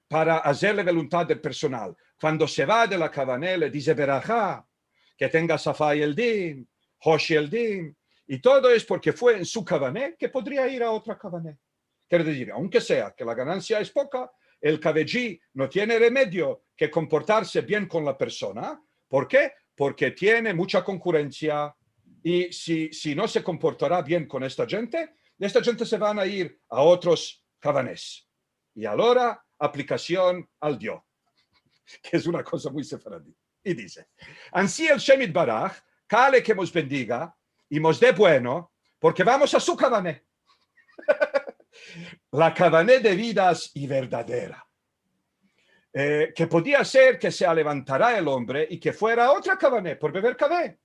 para azer la voluntad del personal. Kuando se va de la kavane, le dize beraha, ke tenga safa yeldin, hosh yeldin, i todo es porke fue en su kavane ke podria ir a otra kavane. Kere dizir, aunke sea ke la ganansia es poka, el kavedji no tiene remedio ke komportarse bien kon la persona. Por ke? Porke tiene muncha konkurensia. I si, si no se komportara bien kon esta djente, esta djente se van a ir a otros kavanes. I alora, aplikasion al dio, ke es una koza muy sefaradi. I dize: Ansi el Shem Itbaraj kale ke mos bendiga i mos de bueno, porke vamos a su kavane. La kavane de vidas i verdadera. Eh, ke podia ser ke se alevantara el ombre i ke fuera a otra kavane por bever kave.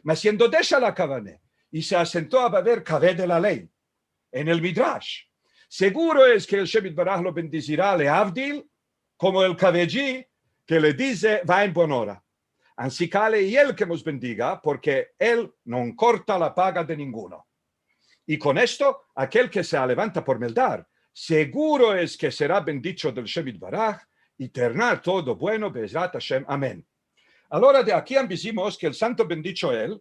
Mas siendo desha la kavane i se asento a bever kave de la ley en el midrash, seguro es ke el Shem Itbaraj lo bendizira, leavdil, komo el kavedji ke le dize va en bonora. Ansi kale i el ke mos bendiga, porke el no korta la paga de ninguno. I kon esto, akel ke se alevanta por meldar, seguro es ke sera bendicho del Shem Itbaraj i terna todo bueno, be'ezrat Hashem, amen. Alora, de aki ambizimos ke el santo bendicho el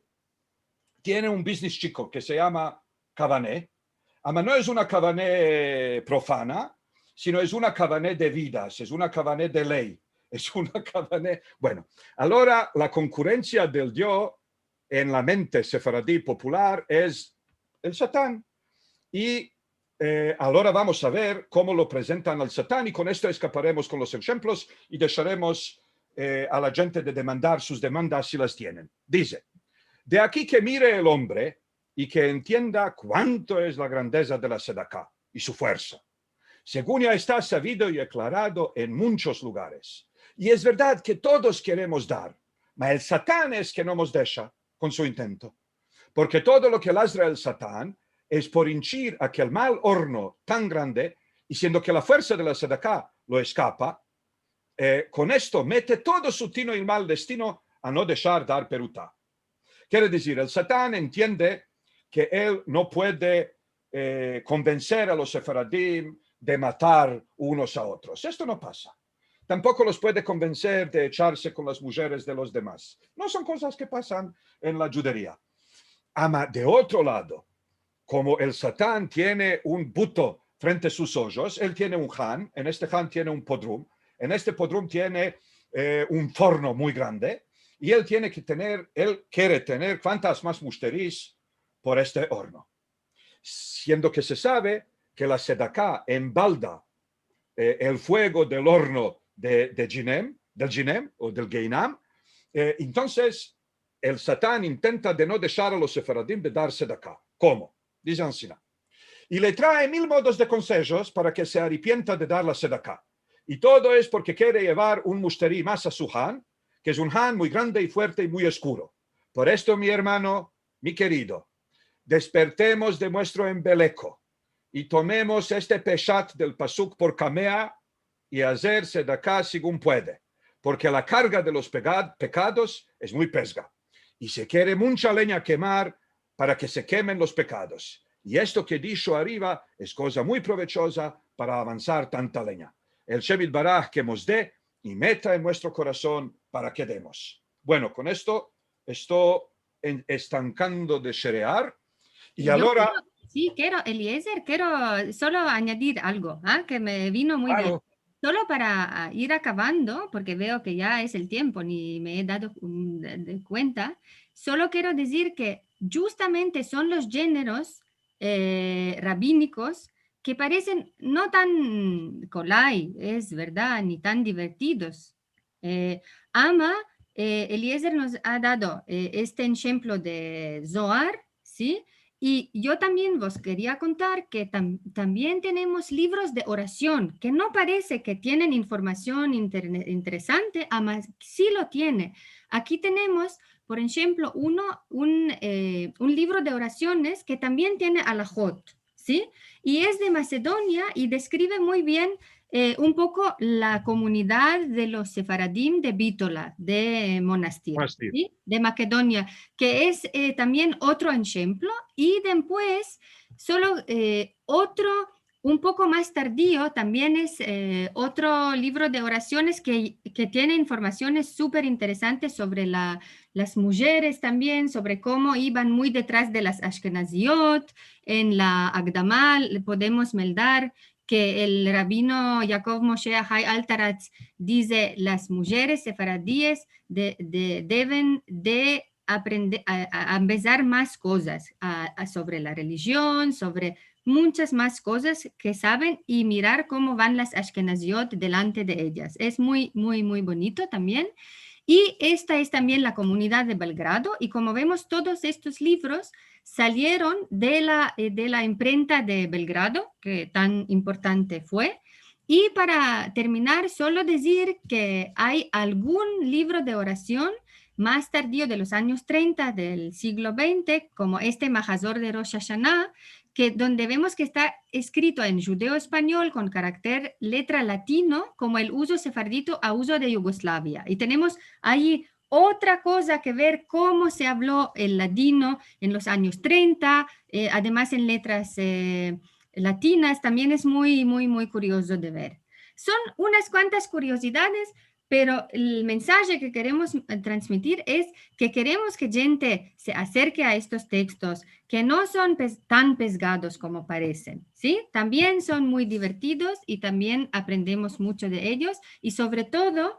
tiene un biznis chiko ke se yama kavane, ama no es una kavane profana, sino es una kavane de vidas, es una kavane de ley, es una kavane, bueno. Alora, la konkurensia del dio en la mente sefaradi popular es el Satan. I, eh, alora vamos a ver komo lo prezentan al Satan, i kon esto eskaparemos kon los enshemplos i desharemos, eh, a la djente de demandar sus demandas si las tienen. Dize: De aki ke mire el ombre i ke entienda kuanto es la grandeza de la sedaka i su fuersa, segun ya esta savido i aklarado en munchos lugares. I es verdad ke todos keremos dar, ma el Satan es ke no mos desha kon su intento. Porke todo lo ke ladra el Satan es por inchir akel mal orno tan grande, i siendo ke la fuersa de la sedaka lo eskapa, eh, kon esto mete todo su tino i mal destino a no deshar dar peruta. Kere dizir, el Satan entiende ke el no puede, eh, konvenser a los sefaradim de matar unos a otros. Esto no pasa. Tampoko los puede konvenser de echarse kon las mujeres de los demas. No son kozas ke pasan en la djuderia. Ama, de otro lado, komo el Satan tiene un buto frente sus ojos, el tiene un han, en este han tiene un podrum, en este podrum tiene, eh, un forno muy grande, i el tiene ke tener, el kere tener kuantas mas mushteris por este orno. Siendo ke se save ke la sedaka embalda, eh, el fuego del orno de, de Ginem, del Ginem o del Geinam, eh, entonses el Satan intenta de no deshar a los sefaradim de dar sedaka. Komo? Dize ansina. I le trae mil modos de konsejos para ke se aripienta de dar la sedaka. I todo es porke kere yevar un mushteri mas a su han, ke es un han muy grande i fuerte i muy oskuro. Por esto, mi ermano, mi kerido, despertemos de muestro embeleko i tomemos este peshat del pasuk por kamea i azer sedaka segun puede, porke la karga de los pegad-, pekados es muy pezga, i se kere muncha lenya kemar para ke se kemen los pekados. I esto ke disho arriva es koza muy provechoza para avansar tanta lenya. El Shem Itbaraj ke mos de i meta en muestro korason para ke demos. Bueno, kon esto esto en-, estankando de sherear. I agora... Si, kero, Eliezer, kero solo anyadir algo, a, ke me vino muy bien. Solo para, a, ir akavando, porke veo ke ya es el tiempo, ni me e dado, mm, de, de kuenta, solo kero dizir ke djustamente son los djeneros, e, rabinikos ke paresen no tan kolay, es verdad, ni tan divertidos. E, ama, e, Eliezer mos a dado, e, este enshemplo de Zoar, si? I yo tambien vos keria kontar ke tam-, tambien tenemos livros de orasion, ke no parese ke tienen informasion interne-, interesante, ama si lo tiene. Aki tenemos, por enshemplo, uno, un, e, un livro de orasiones ke tambien tiene alahot, si? I es de Masedonia i deskrive muy bien, e, un poko la komunidad de los sefaradim de Bitola, de Monastir, si? De Makedonia, ke es, e, tambien otro enshemplo. I dempues, solo, e, otro, un poko mas tardio, tambien es, e, otro livro de orasiones ke, ke tiene informasiones super interesantes sovre la, las mujeres tambien, sovre komo ivan muy detras de las ashkenaziot. En la Agdama podemos meldar ke el rabino Yakov Moshe Ahai Altaratz dize: las mujeres sefaradies de, de, deven de aprende-, a, a, a empesar mas kozas, a, a, sovre la relijion, sovre munchas mas kozas ke saven i mirar komo van las ashkenaziot delante de eyas. Es muy, muy, muy bonito tambien. I esta es tambien la komunidad de Belgrado, i komo vemos, todos estos livros salieron de la, e, de la imprenta de Belgrado, ke tan importante fue. I para terminar, solo dizir ke ay algun livro de orasion mas tardio de los anyos trenta del siglo vente, komo este Mahazor de Rosh Hashanah, ke donde vemos ke esta eskrito en djudeo-espanyol kon karakter letra latino, komo el uzo sefardito a uzo de Yugoslavia. I tenemos ayi otra koza ke ver komo se avlo el ladino en los anyos trenta, e, ademas en letras, e, latinas, tambien es muy, muy, muy kuriozo de ver. Son unas kuantas kuriozidades, pero el mensaje ke keremos, e, transmitir es ke keremos ke djente se aserke a estos tekstos, ke no son pes-, tan pesgados komo paresen, si? Tambien son muy divertidos i tambien aprendemos muncho de eyos i, sovre todo,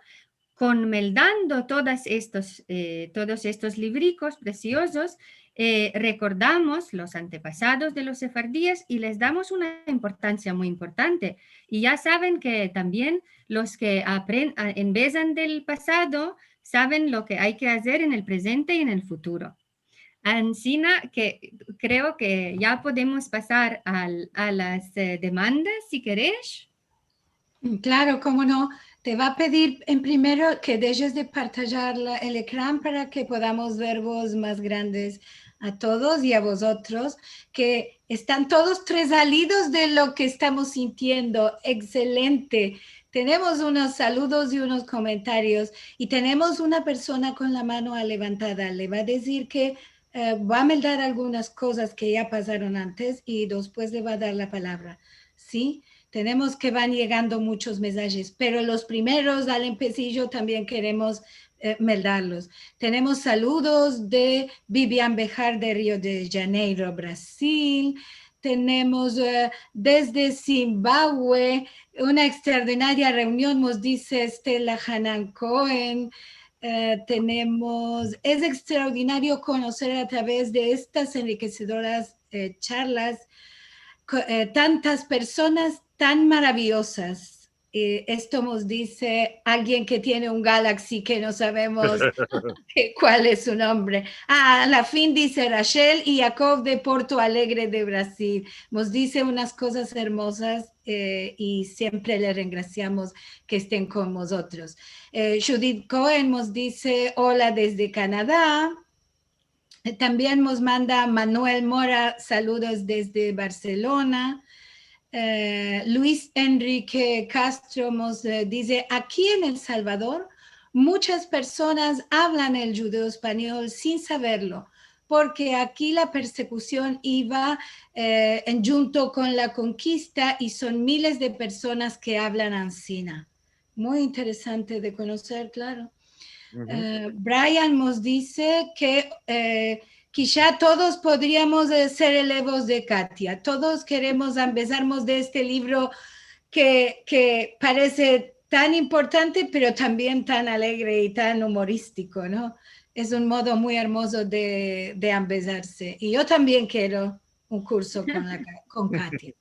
kon meldando todas estos, e, todos estos livrikos presiozos, e, rekordamos los antepasados de los sefardies i les damos una importansia muy importante. I ya saven ke tambien los ke apren-, a, empezan del pasado saven lo ke ay ke azer en el prezente i en el futuro. Ansina ke kreo ke ya podemos pasar al, a las, e, demandas, si keresh. Klaro, komo no. Te va a pedir en primero ke dejes de partajar la, el ekran para ke podamos vervos mas grandes a todos i a vozotros, ke estan todos tresalidos de lo ke estamos sintiendo. Ekselente. Tenemos unos saludos i unos komentarios i tenemos una persona kon la mano levantada. Le va a dizir ke, e, va a meldar algunas kozas ke ya pasaron antes i despues le va a dar la palavra. Si? Tenemos ke van yegando munchos mensajes, pero los primeros al empesijo tambien keremos, e, meldarlos. Tenemos saludos de Vivian Bejar de Rio de Janeiro, Brasil. Tenemos, e, desde Zimbabue, una ekstraordinaria reunion, mos dize Stella Hanan Cohen. E, tenemos, es ekstraordinario konoser a traves de estas enrikesedoras, e, charlas, ko-, e, tantas personas tan maraviyozas. E, esto mos dize alguien ke tiene un Galaxy ke no savemos kual es su nombre. A, a la fin dize Rachel i Yakov de Porto Alegre de Brasil. Mos dize unas kozas ermozas, e, i siempre le rengrasiamos ke esten kon mozotros. E, Judith Cohen mos dize ola desde Kanada. E, tambien mos manda Manuel Mora, saludos desde Barcelona. E, Luis Enrique Castro mos, e, dize: "Aki en El Salvador, munchas personas avlan el djudeo-espanyol sin saverlo, porke aki la persekusion iva, e, en djunto kon la konkista i son miles de personas ke avlan ansina." Muy interesante de konoser, klaro. Eh, Brian mos dize ke, eh, kizá todos podriamos, eh, ser elevos de Katia. Todos keremos ambezarmos de este livro ke, ke parese tan importante, pero tambien tan alegre i tan umoristiko, no? Es un modo muy ermozo de, de ambezarse. I yo tambien kero un kurso kon la Ka-, kon Katia.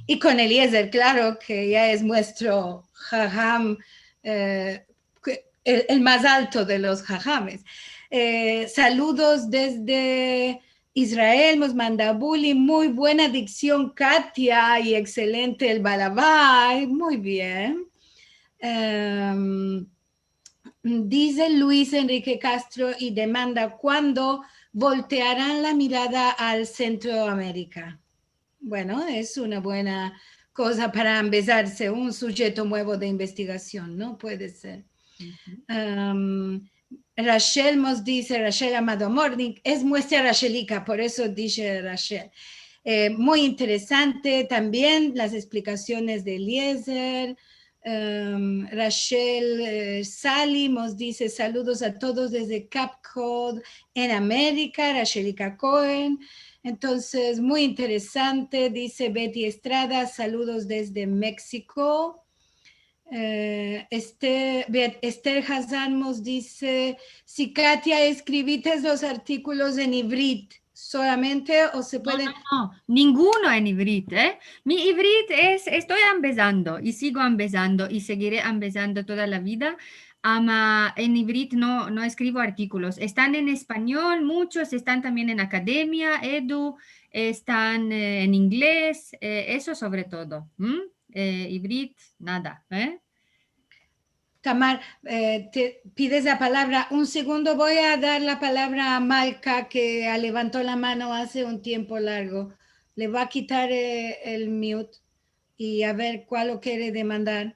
I kon Eliezer, klaro, ke ya es muestro haham, eh, ke, el, el mas alto de los hahames. Eh, saludos desde Israel, mos manda Buli, muy buena diksion, Katia, i ekselente el balabay, muy bien. Em, dize Luis Enrique Castro i demanda, kuando voltearan la mirada al Sentroamerika? Bueno, es una buena koza para ambezarse, un sujeto muevo de investigasion, no? Puede ser. Am, Rachel mos dize, Rachel Amado Morning, es muestra Rachelika, por eso dize Rachel. Eh, muy interesante tambien las eksplikasiones de Eliezer. Em, Rachel, eh, Sali mos dize, saludos a todos desde Cape Cod en Amerika, Rachelika Cohen. Entonses, muy interesante, dize Betty Estrada, saludos desde Meksiko. Eh, Esther, Beat-, Esther Hazan mos dize, si Katia, eskrivites los artikolos en ivrit solamente o se puede... No, no, no, ninguno en ivrit, eh? Mi ivrit es, esto ambezando i sigo ambezando i segire ambezando toda la vida. Ama en ivrit no, no eskrivo artikolos. Estan en espanyol, munchos, estan tambien en akademia, edu, estan, eh, en inglez, eh, eso sovre todo, m? Eh, ivrit, nada, eh? Tamar, eh, te pides la palavra. Un segundo, vo a dar la palavra a Malka, ke levanto la mano aze un tiempo largo. Le vo a kitar, eh, el mute i a ver kual lo kere demandar,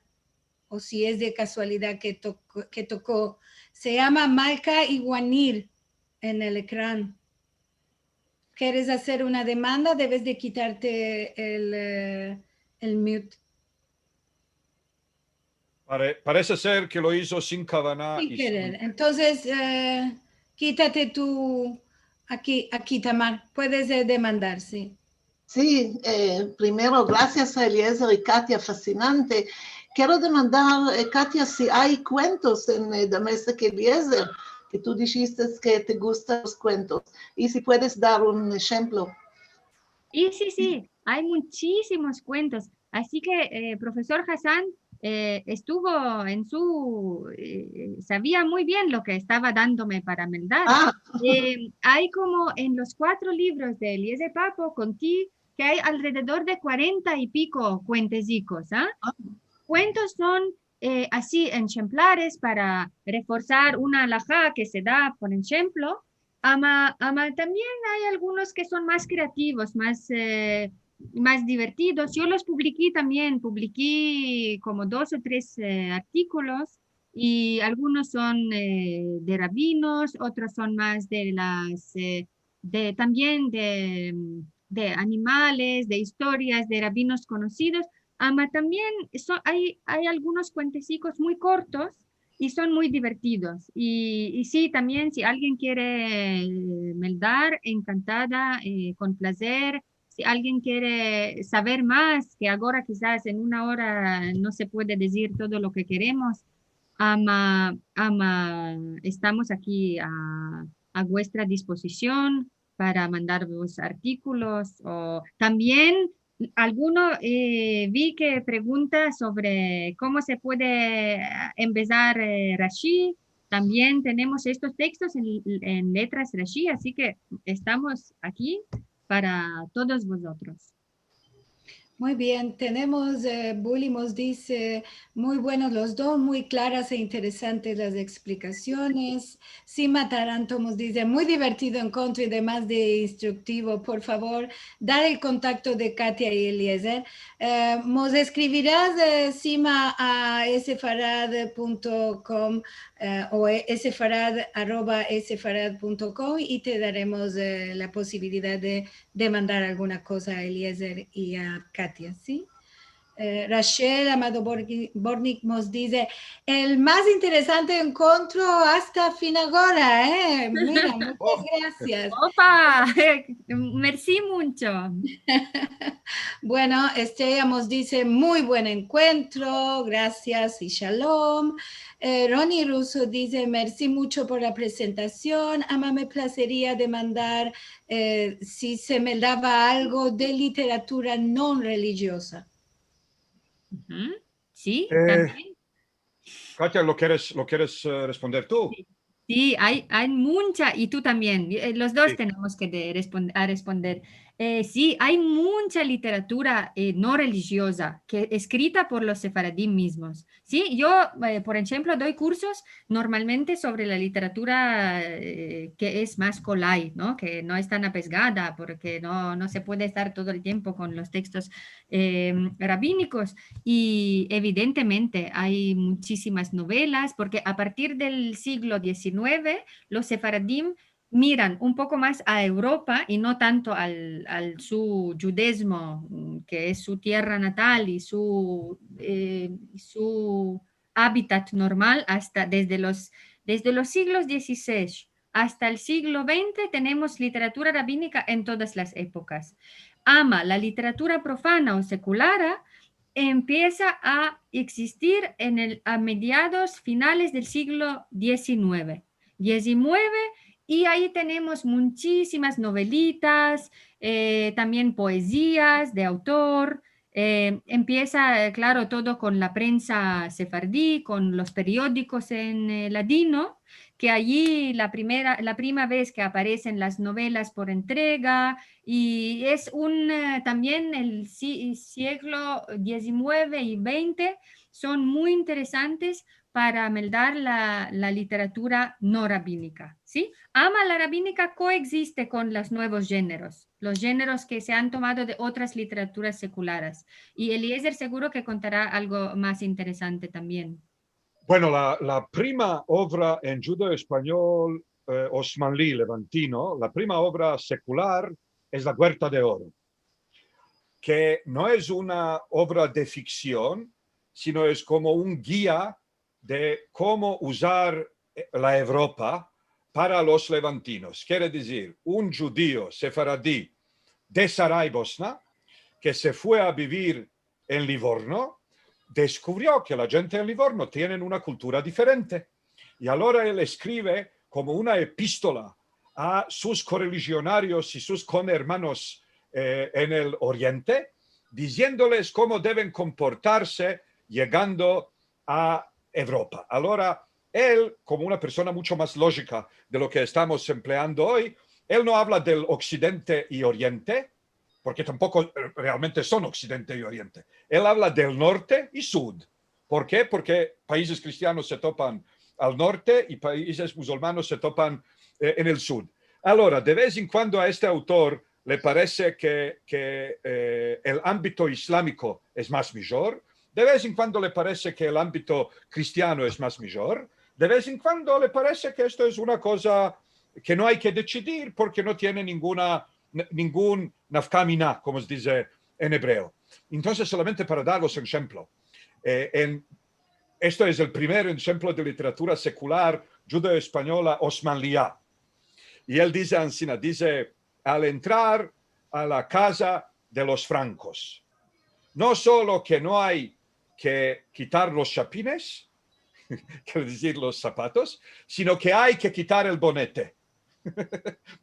o si es de kazualidad ke toko, ke toko. Se yama Malka Iguanir en el ekran. Keres azer una demanda, deves de kitarte el, eh, el mute. Pare-, parese ser ke lo izo sin kavana. Sin kerer. Entonses, eh, kitate tu, aki, aki, Tamar. Puedes, eh, demandar, si. Si, eh, primero, grasias a Eliezer i Katia, fasinante. Kero demandar, eh, Katia, si ay kuentos en, eh, Damesek Eliezer, ke tu dishites ke te gustan los kuentos, i si puedes dar un enshemplo. Si, si, si, ay muchisimos kuentos. Asi ke, eh, profesor Hassan, eh, estuvo en su, eh, savia muy bien lo ke estava dandome para meldar. Ah. Eh, ay komo en los kuatro livros de Eliezer Papo, konti ke ay alrededor de kuarenta i piko kuentezikos, a? Ah. Kuentos son, eh, asi, enshamplares para reforsar una alahá ke se da, por enshemplo, ama, ama tambien ay algunos ke son mas kreativos, mas, eh, mas divertidos. Yo los publiki tambien, publiki komo dos o tres, eh, artikolos, i algunos son, eh, de rabinos, otros son mas de las, eh, de, tambien de, de animales, de istorias de rabinos konosidos. Ama tambien so-, ay, ay algunos kuentezikos muy kortos i son muy divertidos. I, i si, tambien, si alguien kere, eh, meldar, enkantada, eh, kon plazer. Si alguien kere saver mas, ke agora kizas en una ora no se puede dizir todo lo ke keremos, ama, ama estamos aki a, a vuestra dispozision para mandarvos artikolos. O tambien alguno, eh, vi ke pregunta sovre komo se puede, eh, ambezar, eh, Rashi. Tambien tenemos estos tekstos en, en letras Rashi, asi ke estamos aki para todos vozotros. Muy bien, tenemos, eh, Buli mos dize, muy buenos los dos, muy klaras e interesantes las eksplikasiones. Sima Taranto mos dize, muy divertido enkontro i demas de instruktivo. Por favor, dar el kontakto de Katia i Eliezer. Eh, mos eskriviras, eh, Sima, a sefarad punto com, eh, o sefarad arroba sefarad punto com i te daremos, eh, la pozibilidad de demandar alguna koza a Eliezer i a Katia, si? Eh, Rachel Amado Borgi-, Bornik mos dize, el mas interesante enkontro asta fin agora, eh? Mira, munchas grasias. Opa! Mersi muncho. Bueno, Estrella mos dize, muy buen enkontro, grasias i shalom. Eh, Ronnie Russo dize, mersi muncho por la prezentasion, ama me plazeria demandar, eh, si se meldava algo de literatura non relijioza. Uhu. Si, Eh, tambien. Katia, lo keres, lo keres, eh, responder tu? Si, ay, ay muncha, i tu tambien. Eh, los dos tenemos ke de respon-, a responder. Eh, si, ay muncha literatura, eh, no relijioza ke eskrita por los sefaradim mizmos. Si, yo, eh, por enshemplo, doi kursos normalmente sovre la literatura, eh, ke es mas kolay, no? Ke no es tan apezgada, porke no, no se puede estar todo el tiempo kon los tekstos, eh, rabinikos. I evidentemente ay munchisimas novelas, porke a partir del siglo diezinueve los sefaradim miran un poko mas a Evropa i no tanto al, al su djudezmo, mm, ke es su tierra natal i su, eh, su abitat normal asta desde los, desde los siglos diesisesh asta el siglo vente tenemos literatura rabinika en todas las epokas. Ama la literatura profana o sekulara empiesa a egzistir en el, a mediados, finales del siglo diezinueve, diezinueve, i ayi tenemos munchisimas novelitas, eh, tambien poezias de autor. Eh, empiesa, eh, klaro, todo kon la prensa sefardi, kon los periodikos en, eh, ladino, ke ayi la primera, la prima vez ke aparesen las novelas por entrega, i es un, eh, tambien el si-, siglo diezinueve i vente son muy interesantes para meldar la, la literatura no rabinika, si? Ama la rabinika koegziste kon los nuevos jeneros, los jeneros ke se an tomado de otras literaturas sekularas. I Eliezer seguro ke kontara algo mas interesante tambien. Bueno, la, la prima ovra en djudeo-espanyol, eh, osmanli, levantino, la prima ovra sekular es La Guerta de Oro, ke no es una ovra de fiksion, sino es komo un gia de komo uzar, eh, la Evropa para los levantinos. Kere dizir, un djudio sefaradi de Saraybosna, ke se fue a bivir en Livorno, deskuvrio ke la djente en Livorno tienen una kultura diferente. I alora el eskrive komo una epistola a sus korelijionarios i sus konermanos, eh, en el Oriente, diziendoles komo deven komportarse yegando a Evropa. Alora, el, komo una persona muncho mas lojika de lo ke estamos empleando oy, el no avla del Oksidente i Oriente, porke tampoko, eh, realmente son Oksidente i Oriente. El avla del norte i sud. Por ke? Porke paizes kristianos se topan al norte i paizes muzulmanos se topan, eh, en el sud. Alora, de vez en kuando a este autor le parese ke, ke, eh, el ambito islamiko es mas mijor, de vez en kuando le parese ke el ambito kristiano es mas mijor, de vez en kuando le parese ke esto es una koza ke no ay ke desidir porke no tiene ninguna, n-, ningun nafka mina, komo se dize en ebreo. Entonses, solamente para darvos un enshemplo, eh, en, esto es el primer enshemplo de literatura sekular djudeo-espanyola osmanliya. I el dize ansina, dize, al entrar a la kaza de los frankos, no solo ke no ay ke kitar los shapines, kere dizir los sapatos, sino ke ay ke kitar el bonete.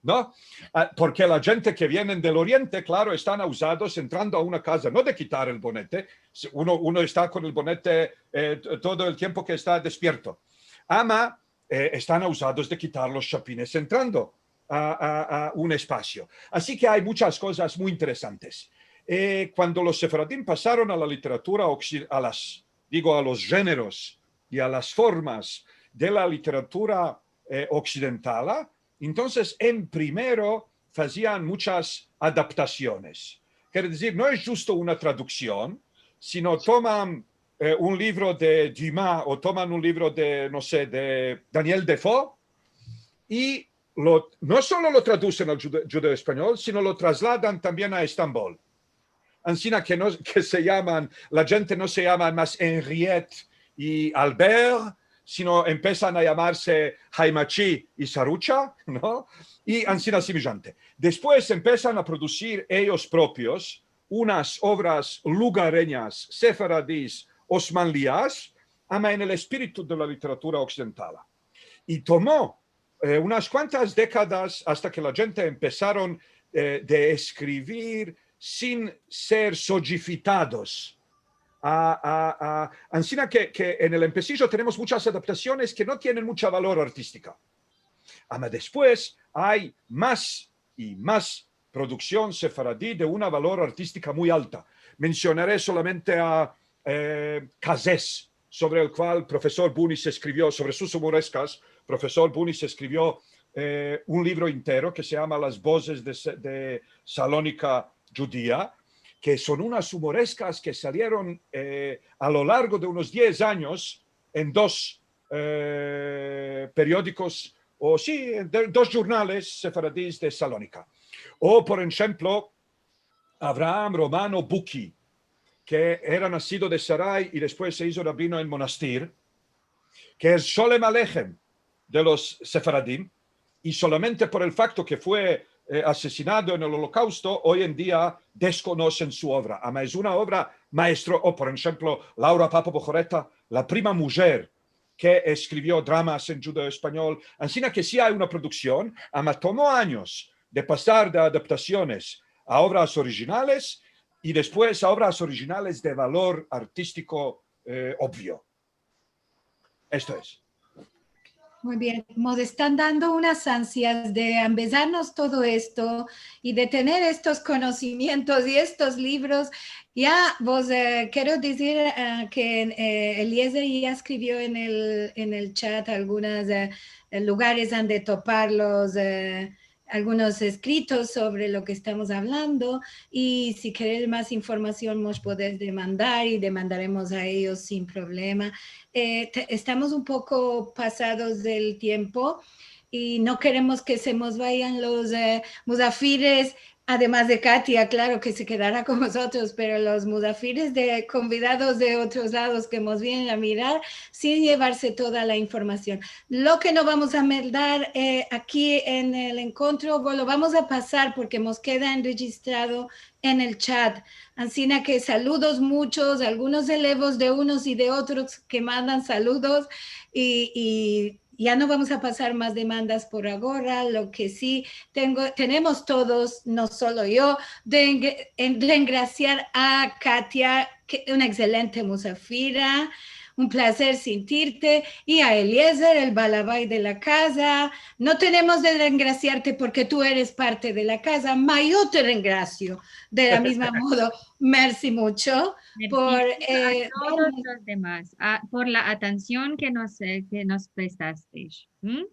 No? Ah, porke la djente ke vienen del Oriente, klaro, estan auzados entrando a una kaza, no de kitar el bonete, se-, uno, uno esta kon el bonete, eh, t-, todo el tiempo ke esta despierto. Ama, eh, estan auzados de kitar los shapines entrando a, a, a un espasio. Ansi ke ay munchas kozas muy interesantes. Eh, kuando los sefaradim pasaron a la literatura oksi-, a las, digo, a los jeneros i a las formas de la literatura, eh, oksidentala, entonses, en primero, fazian munchas adaptasiones. Kere dizir, no es djusto una traduksion, sino toman, eh, un livro de Dumas o toman un livro de, no se, de Daniel Defoe i lo, no solo lo tradusen al djude-, djudeo-espanyol, sino lo trasladan tambien a Estambol. ansina ke no, ke se yaman, la djente no se yaman mas Henriette i Albert, sino empesan a yamarse Haymachi i Sarucha, no? I ansina simijante. Despues empesan a produzir eyos propios unas ovras lugarenyas sefaradis osmanliyas, ama en el espiritu de la literatura oksidentala. I tomo, eh, unas kuantas dekadas asta ke la djente empesaron, eh, de eskrivir sin ser sojifitados. A, a, a, ansina ke, ke en el empesijo tenemos muchas adaptasiones ke no tienen mucha valor artistika. Ama despues ay mas i mas produksyon sefaradi de una valor artistika muy alta. Mensionare solamente a, eh, Kazes, sovre el kual profesor Bunis eskrivio, sovre sus umoreskas, profesor Bunis eskrivio, eh, un livro intero ke se yama Las Bozes de Se-, de Salonika Djudia, ke son unas umoreskas ke salieron, eh, a lo largo de unos diez anyos en dos, eh, periodikos, o si, de, dos djurnales sefaradis de Salonika. O, por enshemplo, Avraham Romano Buki, ke era nasido de Sarai i despues se izo rabino en Monastir, ke es Sholem Aleichem de los sefaradim, i solamente por el fakto ke fue, eh, asesinado en el Olokausto, oy en dia deskonosen su ovra. Ama es una ovra maestro, o, por enshemplo, Laura Papo Bojoreta, la prima mujer ke eskrivio dramas en djudeo-espanyol. Ansina ke si ay una produksyon, ama tomo anyos de pasar de adaptasiones a ovras orijinales i despues a ovras orijinales de valor artistiko, eh, ovio. Esto es. Muy bien, mos estan dando unas ansias de ambezarnos todo esto i de tener estos konosimientos i estos livros. Ya, vos, eh, kero dizir, eh, ke, eh, Eliezer ya eskrivio en el, en el chat algunas, eh, lugares ande topar los, eh, algunos eskritos sovre lo ke estamos avlando, i si keresh mas informasion, mos podesh demandar i demandaremos a eyos sin problema. Eh, te-, estamos un poko pasados del tiempo i no keremos ke se mos vayan los, eh, muzafires, ademas de Katia, klaro, ke se kedara kon mozotros, pero los muzafires de konvidados de otros lados ke mos vienen a mirar sin yevarse toda la informasion. Lo ke no vamos a mandar, eh, aki en el enkontro, bo-, lo vamos a pasar porke mos keda enrejistrado en el chat. Ansina ke saludos muchos, algunos elevos de unos i de otros ke mandan saludos i, i ya no vamos a pasar mas demandas por agora. Lo ke si tengo, tenemos todos, no solo yo, de en-, en-, de engrasiar a Katia, ke una ekselente muzafira, un plazer sintirte, i a Eliezer, el balabay de la kaza. No tenemos de engrasiarte porke tu eres parte de la kaza, ma yo te engrasio de la mizma modo. Mersi mucho por, eh, a todos los demas, a, por la atension ke mos, eh, ke mos prestastesh. ¿Mm?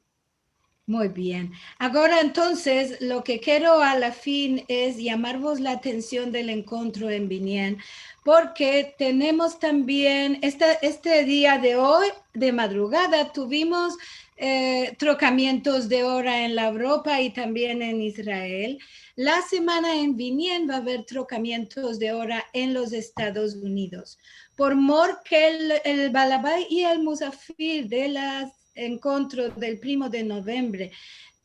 Muy bien. Agora, entonses, lo ke kero a la fin es yamarvos la atension del enkontro en Binyan, porke tenemos tambien, esta, este dia de oy, de madrugada, tuvimos, eh, trokamientos de ora en la Evropa i tambien en Israel. La semana en Binyan va a aver trokamientos de ora en los Estados Unidos. Por mor ke el, el balabay i el muzafir de las enkontro del primo de novembre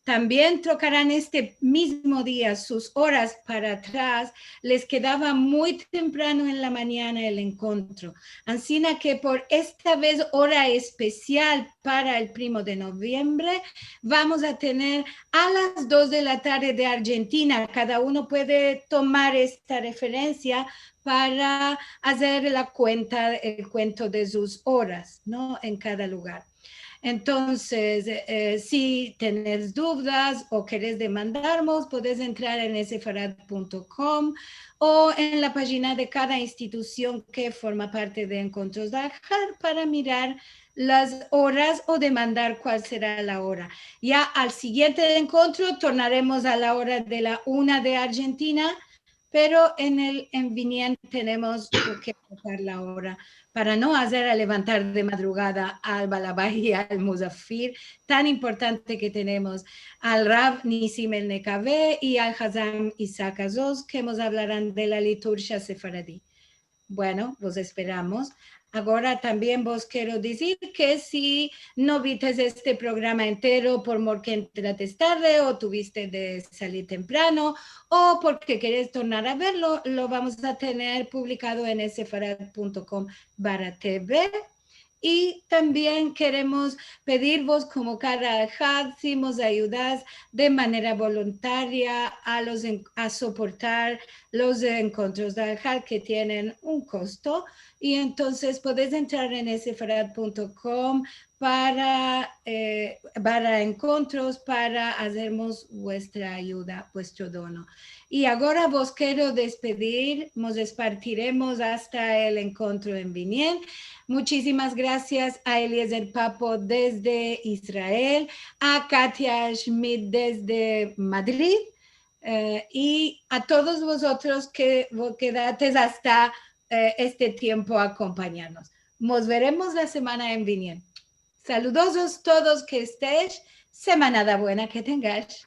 tambien trokaran este mizmo dia sus oras para atras, les kedava muy temprano en la manyana el enkontro. Ansina ke por esta vez ora espesial para el primo de novembre, vamos a tener a las dos de la tarde de Arjentina. Kada uno puede tomar esta referensia para azer la kuenta, el kuento de sus oras, no? En kada lugar. Entonses, eh, si tenes duvdas o keres demandarmos, podes entrar en sefarad punto com o en la pajina de kada institusion ke forma parte de Enkontros Dahar para mirar las oras o demandar kual sera la ora. Ya al sigiente enkontro tornaremos a la ora de la una de Arjentina, pero en el, en Vinyen tenemos ke akortar la ora para no azer a levantar de madrugada al balabay i al muzafir tan importante ke tenemos, al Rav Nisim Elnekave i al Hazan Isaac Azzoz, ke mos avlaran de la liturjia sefaradi. Bueno, vos esperamos. Agora tambien vos kero dizir ke si no vites este programa entero por mor ke entrates tarde o tuviste de salir temprano o porke keres tornar a verlo, lo vamos a tener publikado en sefarad punto com barra T V. I tambien keremos pedirvos, komo kada ahad, si mos ayudas de manera voluntaria a los en-, a soportar los enkontros de ahad ke tienen un kosto. I entonses podes entrar en sefarad punto com para, eh, barra enkontros para azermos vuestra ayuda, vuestro dono. I agora vos kero despedir, mos despartiremos asta el enkontro en Vinyen. Muchisimas grasias a Eliezer Papo desde Israel, a Katia Schmidt desde Madrid, eh, i a todos vozotros ke vo-, kedates asta, eh, este tiempo a akompanyarmos. Mos veremos la semana en Vinyen. Saludozos todos, ke estesh, semanada buena ke tengash.